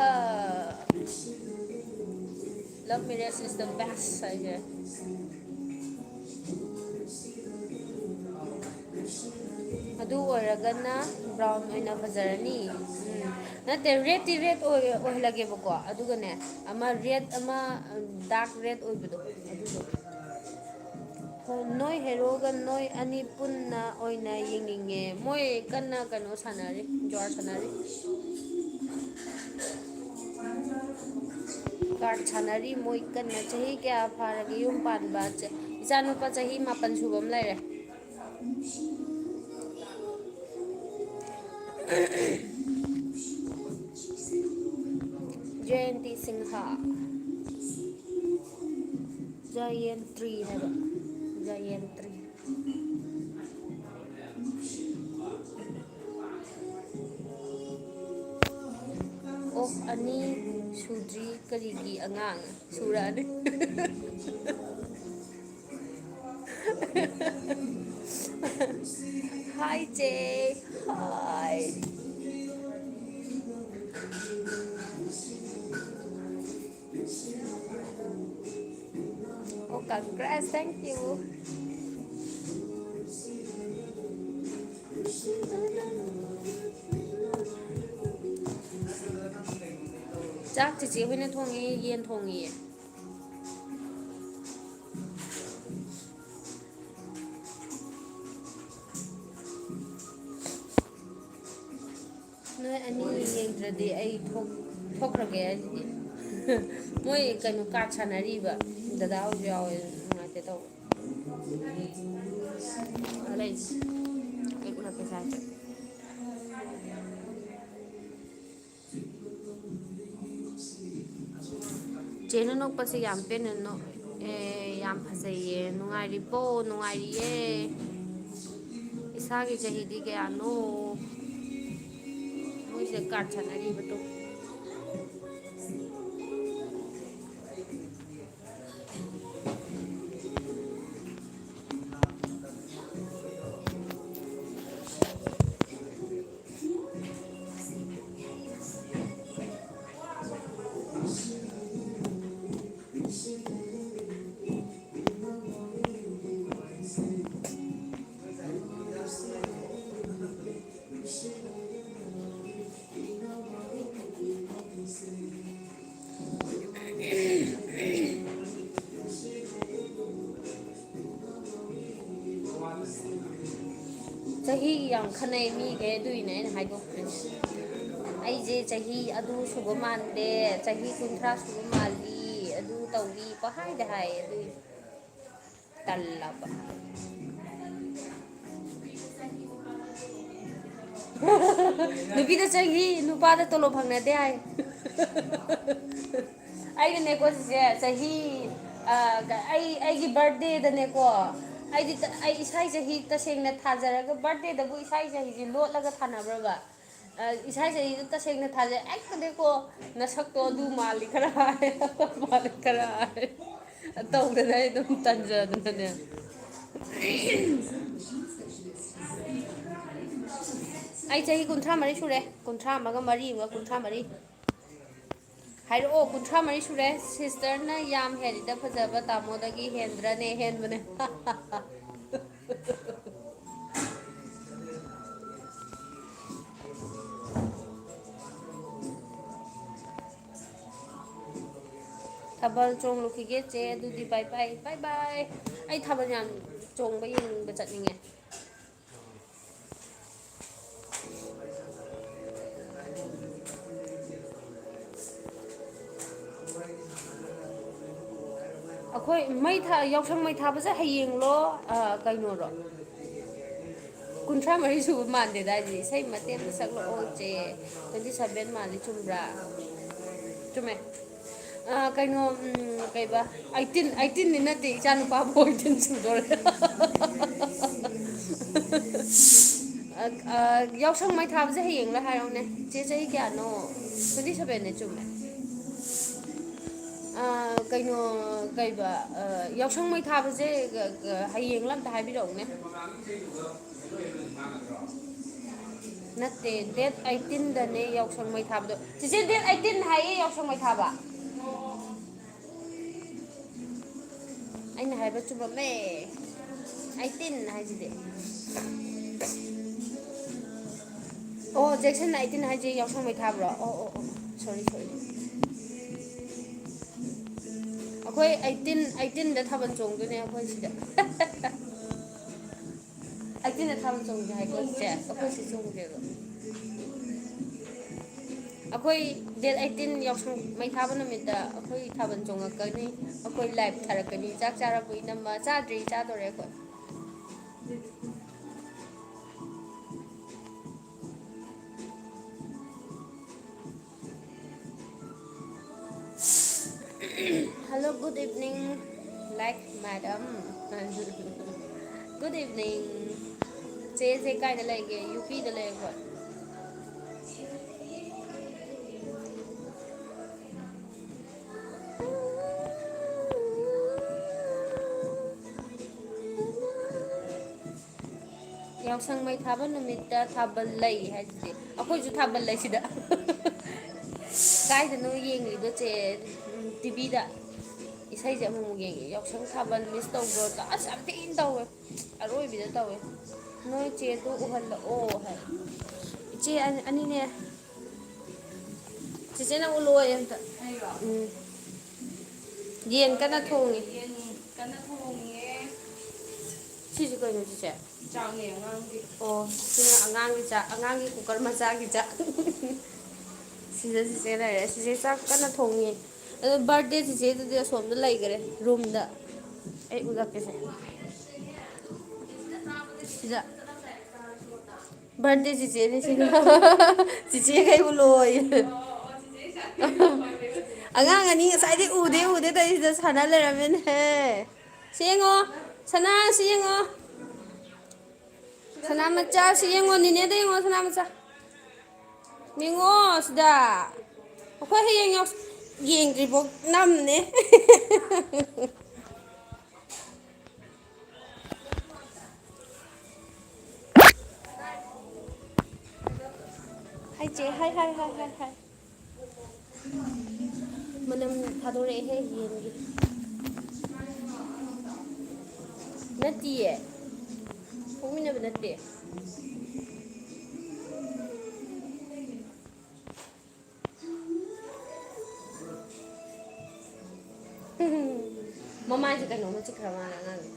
love marriage is the best ꯍꯥꯏꯁꯦ꯫ ꯑꯗꯨ ꯑꯣꯏꯔꯒꯅ ꯕ꯭ꯔꯥꯎꯟ ꯑꯣꯏꯅ ꯐꯖꯔꯅꯤ꯫ ꯎꯝ꯫ ꯅꯠꯇꯦ, ꯔꯦꯠꯇꯤ ꯔꯦꯠ ꯑꯣꯏ-, ꯑꯣꯏꯍꯜꯂꯒꯦꯕꯀꯣ꯫ ꯑꯗꯨꯒꯅꯦ, ꯑꯃ ꯔꯦꯠ ꯑꯃ, ꯗꯥꯔꯛ ꯔꯦꯠ ꯑꯣꯏꯕꯗꯣ, ꯑꯗꯨꯗꯣ꯫ ꯅꯣꯏ ꯍꯦꯔꯣꯒ ꯅꯣꯏ ꯑꯅꯤ ꯄꯨꯟꯅ ꯑꯣꯏꯅ ꯌꯦꯡꯅꯤꯡꯉꯦ꯫ ꯃꯣꯏ ꯀꯟꯅ ꯀꯩꯅꯣ ꯁꯥꯟꯅꯔꯤ, ꯖ꯭ꯋꯥꯔ ꯁꯥꯟꯅꯔꯤ꯫ ꯀꯥꯔꯠ ꯁꯥꯟꯅꯔꯤ ꯃꯣꯏ ꯀꯟꯅ꯫ ꯆꯍꯤ ꯀꯌꯥ ꯐꯥꯔꯒꯦ ꯌꯨꯝ ꯄꯥꯟꯕ? ꯆ-, ꯏꯆꯥꯅꯨꯄꯥ ꯆꯍꯤ ꯃꯥꯄꯟ ꯁꯨꯕ ꯑꯃ ꯂꯩꯔꯦ꯫ ꯖꯌꯟꯇꯤ ꯁꯤꯡꯍ꯫ ꯖꯌꯟꯇ꯭ꯔꯤ ꯍꯥꯏꯕ꯫ ꯖꯌꯟꯇ꯭ꯔꯤ꯫ ꯑꯣꯛ ꯑꯅꯤ ꯁꯨꯗ꯭ꯔꯤ ꯀꯔꯤꯒꯤ ꯑꯉꯥꯡ? ꯁꯨꯔꯛꯑꯅꯤ꯫ ꯍꯥꯏ ꯆꯦ꯫ ꯍꯥꯏ꯫ Oh, congrats, thank you. ꯆꯥꯛ ꯆꯤꯆꯦ ꯍꯣꯏꯅ ꯊꯣꯡꯉꯦ, ꯌꯦꯟ ꯊꯣꯡꯉꯤꯌꯦ꯫ ꯅꯣꯏ ꯑꯅꯤ ꯌꯦꯡꯗ꯭ꯔꯗꯤ ꯑꯩ ꯊꯣꯛ-, ꯊꯣꯛꯈ꯭ꯔꯒꯦ ꯑꯗꯨꯗꯤ꯫ ꯃꯣꯏ ꯀꯩꯅꯣ ꯀꯥꯔꯠ ꯁꯥꯟꯅꯔꯤꯕ꯫ ꯗꯗꯥ ꯍꯣꯏꯁꯨ ꯌꯥꯎꯋꯦ, ꯅꯨꯡꯉꯥꯏꯇꯦ ꯇꯧꯕ꯫ ꯑꯥ, ꯂꯩ꯫ ꯑꯩ ꯎꯠꯂꯛꯀꯦ ꯁ꯭ꯋꯥꯏꯗ꯫ ꯆꯦꯅ ꯅꯣꯛꯄꯁꯦ ꯌꯥꯝ ꯄꯦꯟꯅ ꯅꯣꯛꯑꯦ, ꯌꯥꯝ ꯐꯖꯩꯌꯦ꯫ ꯅꯨꯡꯉꯥꯏꯔꯤꯕꯣ? ꯅꯨꯡꯉꯥꯏꯔꯤꯌꯦ꯫ ꯏꯁꯥꯒꯤ ꯆꯍꯤꯗꯤ ꯀꯌꯥꯅꯣ? ꯃꯣꯏꯁꯦ ꯀꯥꯔꯠ ꯁꯥꯟꯅꯔꯤꯕꯗꯣ꯫ ꯆꯍꯤ ꯌꯥꯝ ꯈꯟꯅꯩ ꯃꯤꯈꯩ, ꯑꯗꯨꯏꯅꯦ ꯑꯩꯅ ꯍꯥꯏꯗꯣꯛꯇ꯭ꯔꯤꯁꯦ꯫ ꯑꯩꯁꯦ ꯆꯍꯤ ꯑꯗꯨ ꯁꯨꯕ ꯃꯥꯟꯗꯦ, ꯆꯍꯤ ꯀꯨꯟꯊ꯭ꯔꯥ ꯁꯨꯕ ꯃꯥꯜꯂꯤ, ꯑꯗꯨ ꯇꯧꯏ ꯄꯪꯍꯥꯏꯗ ꯍꯥꯏꯌꯦ, ꯑꯗꯨꯏꯅꯦ꯫ ꯇꯜꯂꯕ꯫ ꯅꯨꯄꯤꯗ ꯆꯍꯤ, ꯅꯨꯄꯥꯗ ꯇꯣꯂꯣꯞ ꯐꯪꯅꯗꯦ ꯍꯥꯏ꯫ ꯑꯩꯅꯅꯦꯀꯣ ꯁꯤꯁꯦ, ꯆꯍꯤ, ꯑ, ꯑꯩ, ꯑꯩꯒꯤ ꯕꯥꯔꯠꯗꯦꯗꯅꯦꯀꯣ, ꯑꯩꯗꯤ ꯇ-, ꯑꯩ ꯏꯁꯥꯒꯤ ꯆꯍꯤ ꯇꯁꯦꯡꯅ ꯊꯥꯖꯔꯒ, ꯕꯥꯔꯠꯗꯦꯗꯕꯨ ꯏꯁꯥꯒꯤ ꯆꯍꯤꯁꯦ ꯂꯣꯠꯂꯒ ꯊꯥꯅꯕ꯭ꯔꯕ? ꯑ, ꯏꯁꯥ ꯆꯍꯤꯗꯨ ꯇꯁꯦꯡꯅ ꯊꯥꯖꯩ꯫ ꯑꯩ ꯈꯪꯗꯦꯀꯣ, ꯅꯁꯛꯇꯣ ꯑꯗꯨ ꯃꯥꯜꯂꯤ ꯈꯔ ꯍꯥꯏ, ꯑꯗꯨ ꯃꯥꯜꯂꯤ ꯈꯔ ꯍꯥꯏ꯫ ꯇꯧꯗꯅ ꯑꯩ ꯑꯗꯨꯝ ꯇꯟꯖꯗꯅꯅꯦ꯫ ꯑꯩ ꯆꯍꯤ ꯀꯨꯟꯊ꯭ꯔꯥ ꯃꯔꯤ ꯁꯨꯔꯦ꯫ ꯀꯨꯟꯊ꯭ꯔꯥ ꯑꯃꯒ ꯃꯔꯤ ꯑꯃꯒ ꯀꯨꯟꯊ꯭ꯔꯥ ꯃꯔꯤ꯫ ꯍꯥꯏꯔꯛꯑꯣ, ꯀꯨꯟꯊ꯭ꯔꯥ ꯃꯔꯤ ꯁꯨꯔꯦ꯫ ꯁꯤꯁꯇꯔꯅ ꯌꯥꯝ ꯍꯦꯜꯂꯤꯗ ꯐꯖꯕ, ꯇꯥꯃꯣꯗꯒꯤ ꯍꯦꯟꯗ꯭ꯔꯅꯦ? ꯍꯦꯟꯕꯅꯦ꯫ ꯊꯥꯕꯜ ꯆꯣꯡꯂꯨꯈꯤꯒꯦ ꯆꯦ, ꯑꯗꯨꯗꯤ bye bye, bye bye꯫ ꯑꯩ ꯊꯥꯕꯜ ꯌꯥꯝ ꯆꯣꯡꯕ ꯌꯦꯡꯅꯤꯡꯕ, ꯆꯠꯅꯤꯡꯉꯦ꯫ ꯑꯩꯈꯣꯏ ꯃꯩ ꯊꯥ-, ꯌꯥꯎꯁꯪ ꯃꯩ ꯊꯥꯕꯁꯦ ꯍꯌꯦꯡꯂꯣ, ꯑ, ꯀꯩꯅꯣꯔꯣ? ꯀꯨꯟꯊ꯭ꯔꯥ ꯃꯔꯤ ꯁꯨꯕ ꯃꯥꯟꯗꯦꯗ, ꯍꯥꯏꯗꯤ ꯏꯁꯩ ꯃꯇꯦꯛ ꯑꯃ ꯁꯛꯂꯛꯑꯣ ꯆꯦ꯫ Twenty seven ꯃꯥꯜꯂꯤ, ꯆꯨꯝꯕ꯭ꯔꯥ? ꯆꯨꯝꯃꯦ꯫ ꯑ, ꯀꯩꯅꯣ, ꯎꯝ, ꯀꯩꯕ? Eighteen, eighteen ꯗꯤ ꯅꯠꯇꯦ, ꯏꯆꯥ ꯅꯨꯄꯥꯕꯨ eighteen ꯁꯨꯗꯣꯔꯦ꯫ ꯑ, ꯑ, ꯌꯥꯎꯁꯪ ꯃꯩ ꯊꯥꯕꯁꯦ ꯍꯌꯦꯡꯂ ꯍꯥꯏꯔꯛꯎꯅꯦ꯫ ꯆꯦ ꯆꯍꯤ ꯀꯌꯥꯅꯣ? Twenty seven ꯅꯦ, ꯆꯨꯝꯃꯦ꯫ ꯑ, ꯀꯩꯅꯣ, ꯀꯩꯕ, ꯑ, ꯌꯥꯎꯁꯪ ꯃꯩ ꯊꯥꯕꯁꯦ, ꯑ, ꯑ, ꯍꯌꯦꯡꯂ ꯑꯝꯇ ꯍꯥꯏꯕꯤꯔꯛꯎꯅꯦ꯫ ꯅꯠꯇꯦ, date eighteen ꯗꯅꯦ ꯌꯥꯎꯁꯪ ꯃꯩ ꯊꯥꯕꯗꯣ꯫ ꯆꯤꯆꯦ, date eighteen ꯍꯥꯏꯌꯦ ꯌꯥꯎꯁꯪ ꯃꯩ ꯊꯥꯕ꯫ ꯑꯩꯅ ꯍꯥꯏꯕ ꯆꯨꯝꯃꯝꯃꯦ꯫ Eighteen ꯍꯥꯏꯁꯤꯗꯤ꯫ ꯑꯣ, Jackson eighteen ꯍꯥꯏꯁꯦ ꯌꯥꯎꯁꯪ ꯃꯩ ꯊꯥꯕ꯭ꯔꯣ? ꯑꯣ, ꯑꯣ, ꯑꯣ, sorry, sorry꯫ ꯑꯩꯈꯣꯏ eighteen, eighteen ꯗ ꯊꯥꯕꯜ ꯆꯣꯡꯗꯣꯏꯅꯦ ꯑꯩꯈꯣꯏ ꯁꯤꯗ꯫ Eighteen ꯗ ꯊꯥꯕꯜ ꯆꯣꯡꯁꯦ ꯍꯥꯏꯀꯣ ꯆꯤꯆꯦ? ꯑꯩꯈꯣꯏ ꯁꯤ ꯆꯣꯡꯁꯦꯕ꯫ ꯑꯩꯈꯣꯏ date eighteen ꯌꯥꯎꯁꯪ ꯃꯩ ꯊꯥꯕ ꯅꯨꯃꯤꯠꯇ ꯑꯩꯈꯣꯏ ꯊꯥꯕꯜ ꯆꯣꯡꯉꯛꯀꯅꯤ꯫ ꯑꯩꯈꯣꯏ live ꯊꯥꯔꯛꯀꯅꯤ꯫ ꯆꯥꯛ ꯆꯥꯔꯕꯣ ꯏꯅꯝꯃ? ꯆꯥꯗ꯭ꯔꯤ, ꯆꯥꯗꯣꯔꯦ ꯑꯩꯈꯣꯏ꯫ Hello, good evening, like, madam. Good evening. ꯆꯦꯁꯦ ꯀꯥꯏꯗ ꯂꯩꯒꯦ? ꯌꯨ ꯄꯤꯗ ꯂꯩ ꯑꯩꯈꯣꯏ꯫ ꯌꯥꯎꯁꯪ ꯃꯩ ꯊꯥꯕ ꯅꯨꯃꯤꯠꯇ ꯊꯥꯕꯜ ꯂꯩ ꯍꯥꯏꯁꯤꯗꯤ꯫ ꯑꯩꯈꯣꯏꯁꯨ ꯊꯥꯕꯜ ꯂꯩ ꯁꯤꯗ꯫ ꯀꯥꯏꯗꯅꯣ ꯌꯦꯡꯉꯤꯗꯣ ꯆꯦ? ꯎꯝ, ꯇꯤ ꯚꯤꯗ꯫ ꯏꯁꯩꯁꯦ ꯑꯃꯨꯛꯃꯨꯛ ꯌꯦꯡꯉꯤ꯫ ꯌꯥꯎꯁꯪ ꯊꯥꯕꯜ miss ꯇꯧꯕ꯭ꯔꯣ? ꯑꯁ, ꯌꯥꯝ ꯊꯤꯅ ꯇꯧꯋꯦ꯫ ꯑꯔꯣꯏꯕꯤꯗ ꯇꯧꯋꯦ꯫ "ꯅꯣꯏ ꯆꯦꯗꯣ ꯎꯍꯜꯂꯛꯑꯣ" ꯍꯥꯏ꯫ ꯏꯆꯦ ꯑꯅꯤ-, ꯑꯅꯤꯅꯦ꯫ ꯆꯤꯆꯦ ꯅꯪ ꯎꯠꯂꯛꯑꯣꯌꯦ ꯑꯝꯇ꯫ ꯎꯝ꯫ ꯌꯦꯟ ꯀꯟꯅ ꯊꯣꯡꯉꯤ꯫ ꯌꯦꯟ ꯀꯟꯅ ꯊꯣꯡꯉꯤꯌꯦ꯫ ꯁꯤꯁꯦ ꯀꯩꯅꯣ ꯁꯤꯁꯦ? ꯆꯥꯛꯅꯦ ꯑꯉꯥꯡꯒꯤ꯫ ꯑꯣ, ꯁꯤꯅ ꯑꯉꯥꯡꯒꯤ ꯆꯥꯛ, ꯑꯉꯥꯡꯒꯤ ꯀꯨꯀꯔ ꯃꯆꯥꯒꯤ ꯆꯥꯛ꯫ ꯁꯤꯗ ꯆꯤꯆꯦ ꯂꯩꯔꯦ꯫ ꯆꯤꯆꯦ ꯆꯥꯛ ꯀꯟꯅ ꯊꯣꯡꯉꯤ꯫ ꯑꯗꯣ birthday ꯆꯤꯆꯦꯗꯨꯗꯤ ꯑꯁꯣꯝꯗ ꯂꯩꯈꯔꯦ, roomꯗ꯫ ꯑꯩ ꯎꯠꯂꯛꯀꯦꯁꯦ꯫ ꯁꯤꯗ꯫ Birthday ꯆꯤꯆꯦꯅꯤ ꯁꯤꯅ꯫ ꯆꯤꯆꯦꯈꯩ ꯎꯠꯂꯣꯌꯦ꯫ ꯑꯉꯥꯡ ꯑꯅꯤ ꯉꯁꯥꯏꯗꯩ ꯎꯗꯦ ꯎꯗꯦ ꯇꯧꯔꯤꯁꯤꯗ ꯁꯥꯟꯅ ꯂꯩꯔꯝꯃꯦꯅꯦꯍꯦ꯫ ꯁꯤ ꯌꯦꯡꯉꯣ, ꯁꯅꯥ ꯁꯤ ꯌꯦꯡꯉꯣ꯫ ꯁꯅꯥ ꯃꯆꯥ ꯁꯤ ꯌꯦꯡꯉꯣ, ꯅꯤꯅꯦꯗ ꯌꯦꯡꯉꯣ, ꯁꯅꯥ ꯃꯆꯥ꯫ ꯌꯦꯡꯉꯣ ꯁꯤꯗ꯫ ꯑꯩꯈꯣꯏ ꯍꯌꯦꯡ ꯌꯥꯎ-, ꯌꯦꯡꯗ꯭ꯔꯤꯕꯣ ꯅꯝꯅꯦ꯫ ꯍꯥꯏ ꯆꯦ, ꯍꯥꯏ, ꯍꯥꯏ, ꯍꯥꯏ, ꯍꯥꯏ, ꯍꯥꯏ꯫ ꯃꯅꯝ ꯊꯥꯗꯣꯔꯛꯑꯦꯍꯦ ꯌꯦꯟꯒꯤ꯫ ꯅꯠꯇꯤꯌꯦ꯫ ꯄꯣꯛꯃꯤꯟꯅꯕ ꯅꯠꯇꯦ꯫ ꯃꯃꯥꯏꯁꯦ ꯀꯩꯅꯣꯝꯃ ꯆꯤꯛꯈ꯭ꯔ ꯃꯥꯜꯂꯦ ꯑꯉꯥꯡꯁꯦ꯫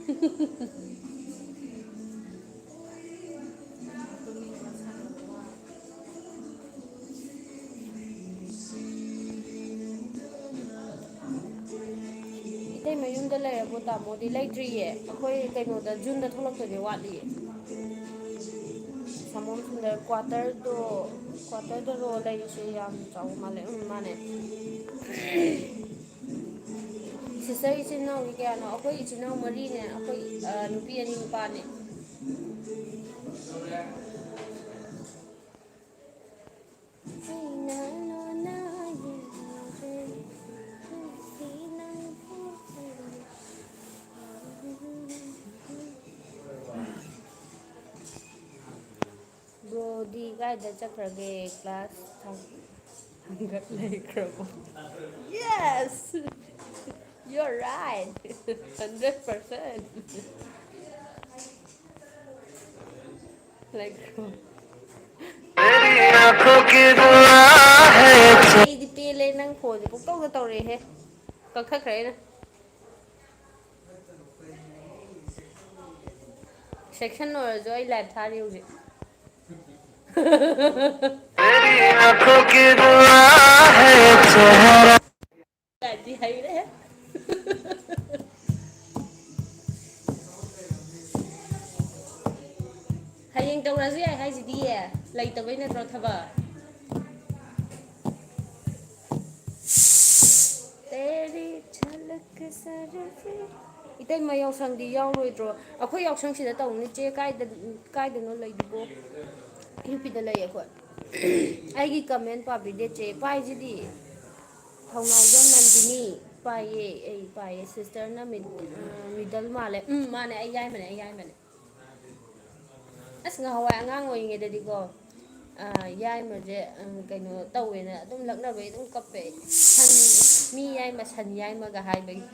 ꯎꯝ꯫ ꯏꯇꯩ ꯃꯌꯨꯝꯗ ꯂꯩꯔꯕꯣ ꯇꯥꯃꯣꯗꯤ? ꯂꯩꯇ꯭ꯔꯤꯌꯦ꯫ ꯑꯩꯈꯣꯏ ꯀꯩꯅꯣꯗ, ꯖꯨꯟꯗ ꯊꯣꯛꯂꯛꯇꯣꯏꯅꯦ, ꯋꯥꯠꯂꯤꯌꯦ꯫ ꯁꯥꯃꯣꯝ ꯁꯨꯟꯗꯔ quarterꯗꯣ, quarterꯗꯔꯣ ꯂꯩꯔꯤꯁꯦ? ꯌꯥꯝ ꯆꯥꯎꯕ ꯃꯥꯜꯂꯦ꯫ ꯎꯝ, ꯃꯥꯅꯦ꯫ Sister, ꯏꯆꯤꯟ ꯏꯅꯥꯎꯗꯤ ꯀꯌꯥꯅꯣ? ꯑꯩꯈꯣꯏ ꯏꯆꯤꯟ ꯏꯅꯥꯎ ꯃꯔꯤꯅꯦ꯫ ꯑꯩꯈꯣꯏ, ꯑ, ꯅꯨꯄꯤ ꯑꯅꯤ, ꯅꯨꯄꯥ ꯑꯅꯤ꯫ ꯑꯩꯅ ꯂꯣꯟꯅ ꯌꯦꯡꯖꯔꯤ, ꯅꯨꯡꯁꯤ ꯅꯪꯕꯨ꯫ Broꯗꯤ ꯀꯥꯏꯗ ꯆꯠꯈ꯭ꯔꯒꯦ? Class ꯊꯥꯡꯒꯠ ꯂꯩꯈ꯭ꯔꯕꯣ? Yes! You're right! Hundred percent! ꯂꯩꯈ꯭ꯔꯕꯣ? आंखों की दुआ है। ꯑꯩꯗꯤ ꯄꯦꯜꯂꯦ, ꯅꯪ ꯐꯣꯟꯁꯦ ꯄꯨꯡꯇꯧꯗ ꯇꯧꯔꯛꯑꯦꯍꯦ꯫ ꯀꯛꯊꯠꯈ꯭ꯔꯦ ꯑꯩꯅ꯫ ꯁꯦꯛꯁꯟ ꯑꯣꯏꯔꯁꯨ ꯑꯩ ꯂꯥꯏꯚ ꯊꯥꯔꯤ ꯍꯧꯖꯤꯛ꯫ तेरी आंखों की दुआ है, चेहरा ꯍꯩꯔꯦ꯫ ꯍꯌꯦꯡ ꯇꯧꯔꯁꯨ ꯌꯥꯏ ꯍꯥꯏꯁꯤꯗꯤ꯫ ꯂꯩꯇꯕꯩ ꯅꯠꯇ꯭ꯔꯣ ꯊꯕꯛ? ꯇꯦꯔꯤ ꯖꯂꯛ ꯁꯔꯐꯤ꯫ ꯏꯇꯩꯃ, ꯌꯥꯎꯁꯪꯗꯤ ꯌꯥꯎꯔꯣꯏꯗ꯭ꯔꯣ? ꯑꯩꯈꯣꯏ ꯌꯥꯎꯁꯪ ꯁꯤꯗ ꯇꯧꯅꯤ ꯆꯦ꯫ ꯀꯥꯏꯗ, ꯀꯥꯏꯗꯅꯣ ꯂꯩꯗꯨꯕꯣ? ꯌꯨ ꯄꯤꯗ ꯂꯩ ꯑꯩꯈꯣꯏ꯫ ꯑꯩꯒꯤ ꯀꯃꯦꯟ ꯄꯥꯕꯤꯗꯦ ꯆꯦ꯫ ꯄꯥꯏꯁꯤꯗꯤ꯫ ꯊꯧꯅꯥꯎꯖꯝ ꯅꯟꯗꯤꯅꯤ꯫ ꯄꯥꯏꯌꯦ, ꯑꯩ ꯄꯥꯏꯌꯦ꯫ ꯁꯤꯁꯇꯔꯅ ꯃꯤꯗ-, ꯑ, ꯃꯤꯗꯜ ꯃꯥꯜꯂꯦ꯫ ꯎꯝ, ꯃꯥꯅꯦ, ꯑꯩ ꯌꯥꯏꯃꯅꯦ, ꯑꯩ ꯌꯥꯏꯃꯅꯦ꯫ ꯑꯁ, ꯉꯍꯥꯟꯋꯥꯏ ꯑꯉꯥꯡ ꯑꯣꯏꯔꯤꯉꯩꯗꯗꯤꯀꯣ, ꯑ, ꯌꯥꯏꯃꯁꯦ, ꯑ, ꯀꯩꯅꯣ ꯇꯧꯋꯦꯅ ꯑꯗꯨꯝ ꯂꯛꯅꯕꯩ ꯑꯗꯨꯝ ꯀꯞꯄꯦ꯫ ꯁꯟ, ꯃꯤ ꯌꯥꯏꯃ, ꯁꯟ ꯌꯥꯏꯃꯒ ꯍꯥꯏꯕꯒꯤ꯫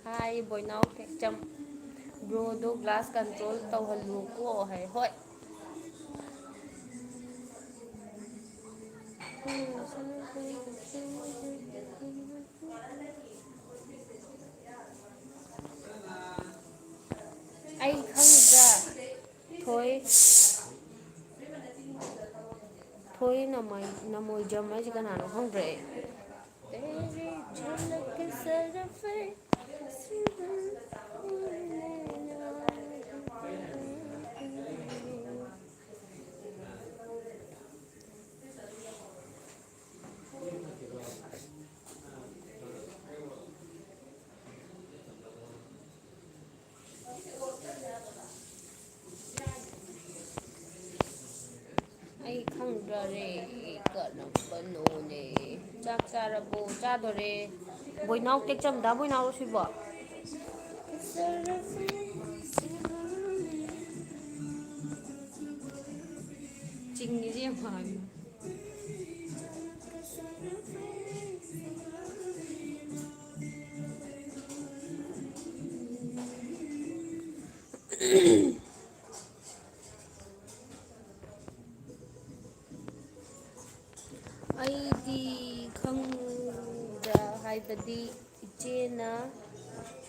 ꯍꯥꯏ ꯕꯣꯏꯅꯥꯎ ꯇꯦꯛꯆꯝ, "Bro ꯗꯣ class control ꯇꯧꯍꯜꯂꯨꯀꯣ" ꯍꯥꯏ꯫ ꯍꯣꯏ꯫ ꯑꯩ ꯈꯪꯗ꯭ꯔꯥ? ꯊꯣꯏ-, ꯊꯣꯏ ꯅꯃꯣꯏ-, ꯅꯃꯣꯏꯖꯝ ꯍꯥꯏꯁꯦ ꯀꯅꯥꯅꯣ ꯈꯪꯗ꯭ꯔꯦ ꯑꯩ꯫ ꯑꯩ ꯈꯪꯗ꯭ꯔꯦ ꯀꯔꯝꯕꯅꯣꯅꯦ꯫ ꯆꯥꯛ ꯆꯥꯔꯕꯣ? ꯆꯥꯗꯣꯔꯦ꯫ ꯕꯣꯏꯅꯥꯎ ꯇꯦꯛꯆꯝ, ꯗꯥ ꯕꯣꯏꯅꯥꯎꯔꯣ ꯁꯤꯕꯣ? ꯆꯤꯡꯉꯤꯁꯦ ꯌꯦꯡꯉꯣ ꯍꯥꯏꯕꯅꯤ꯫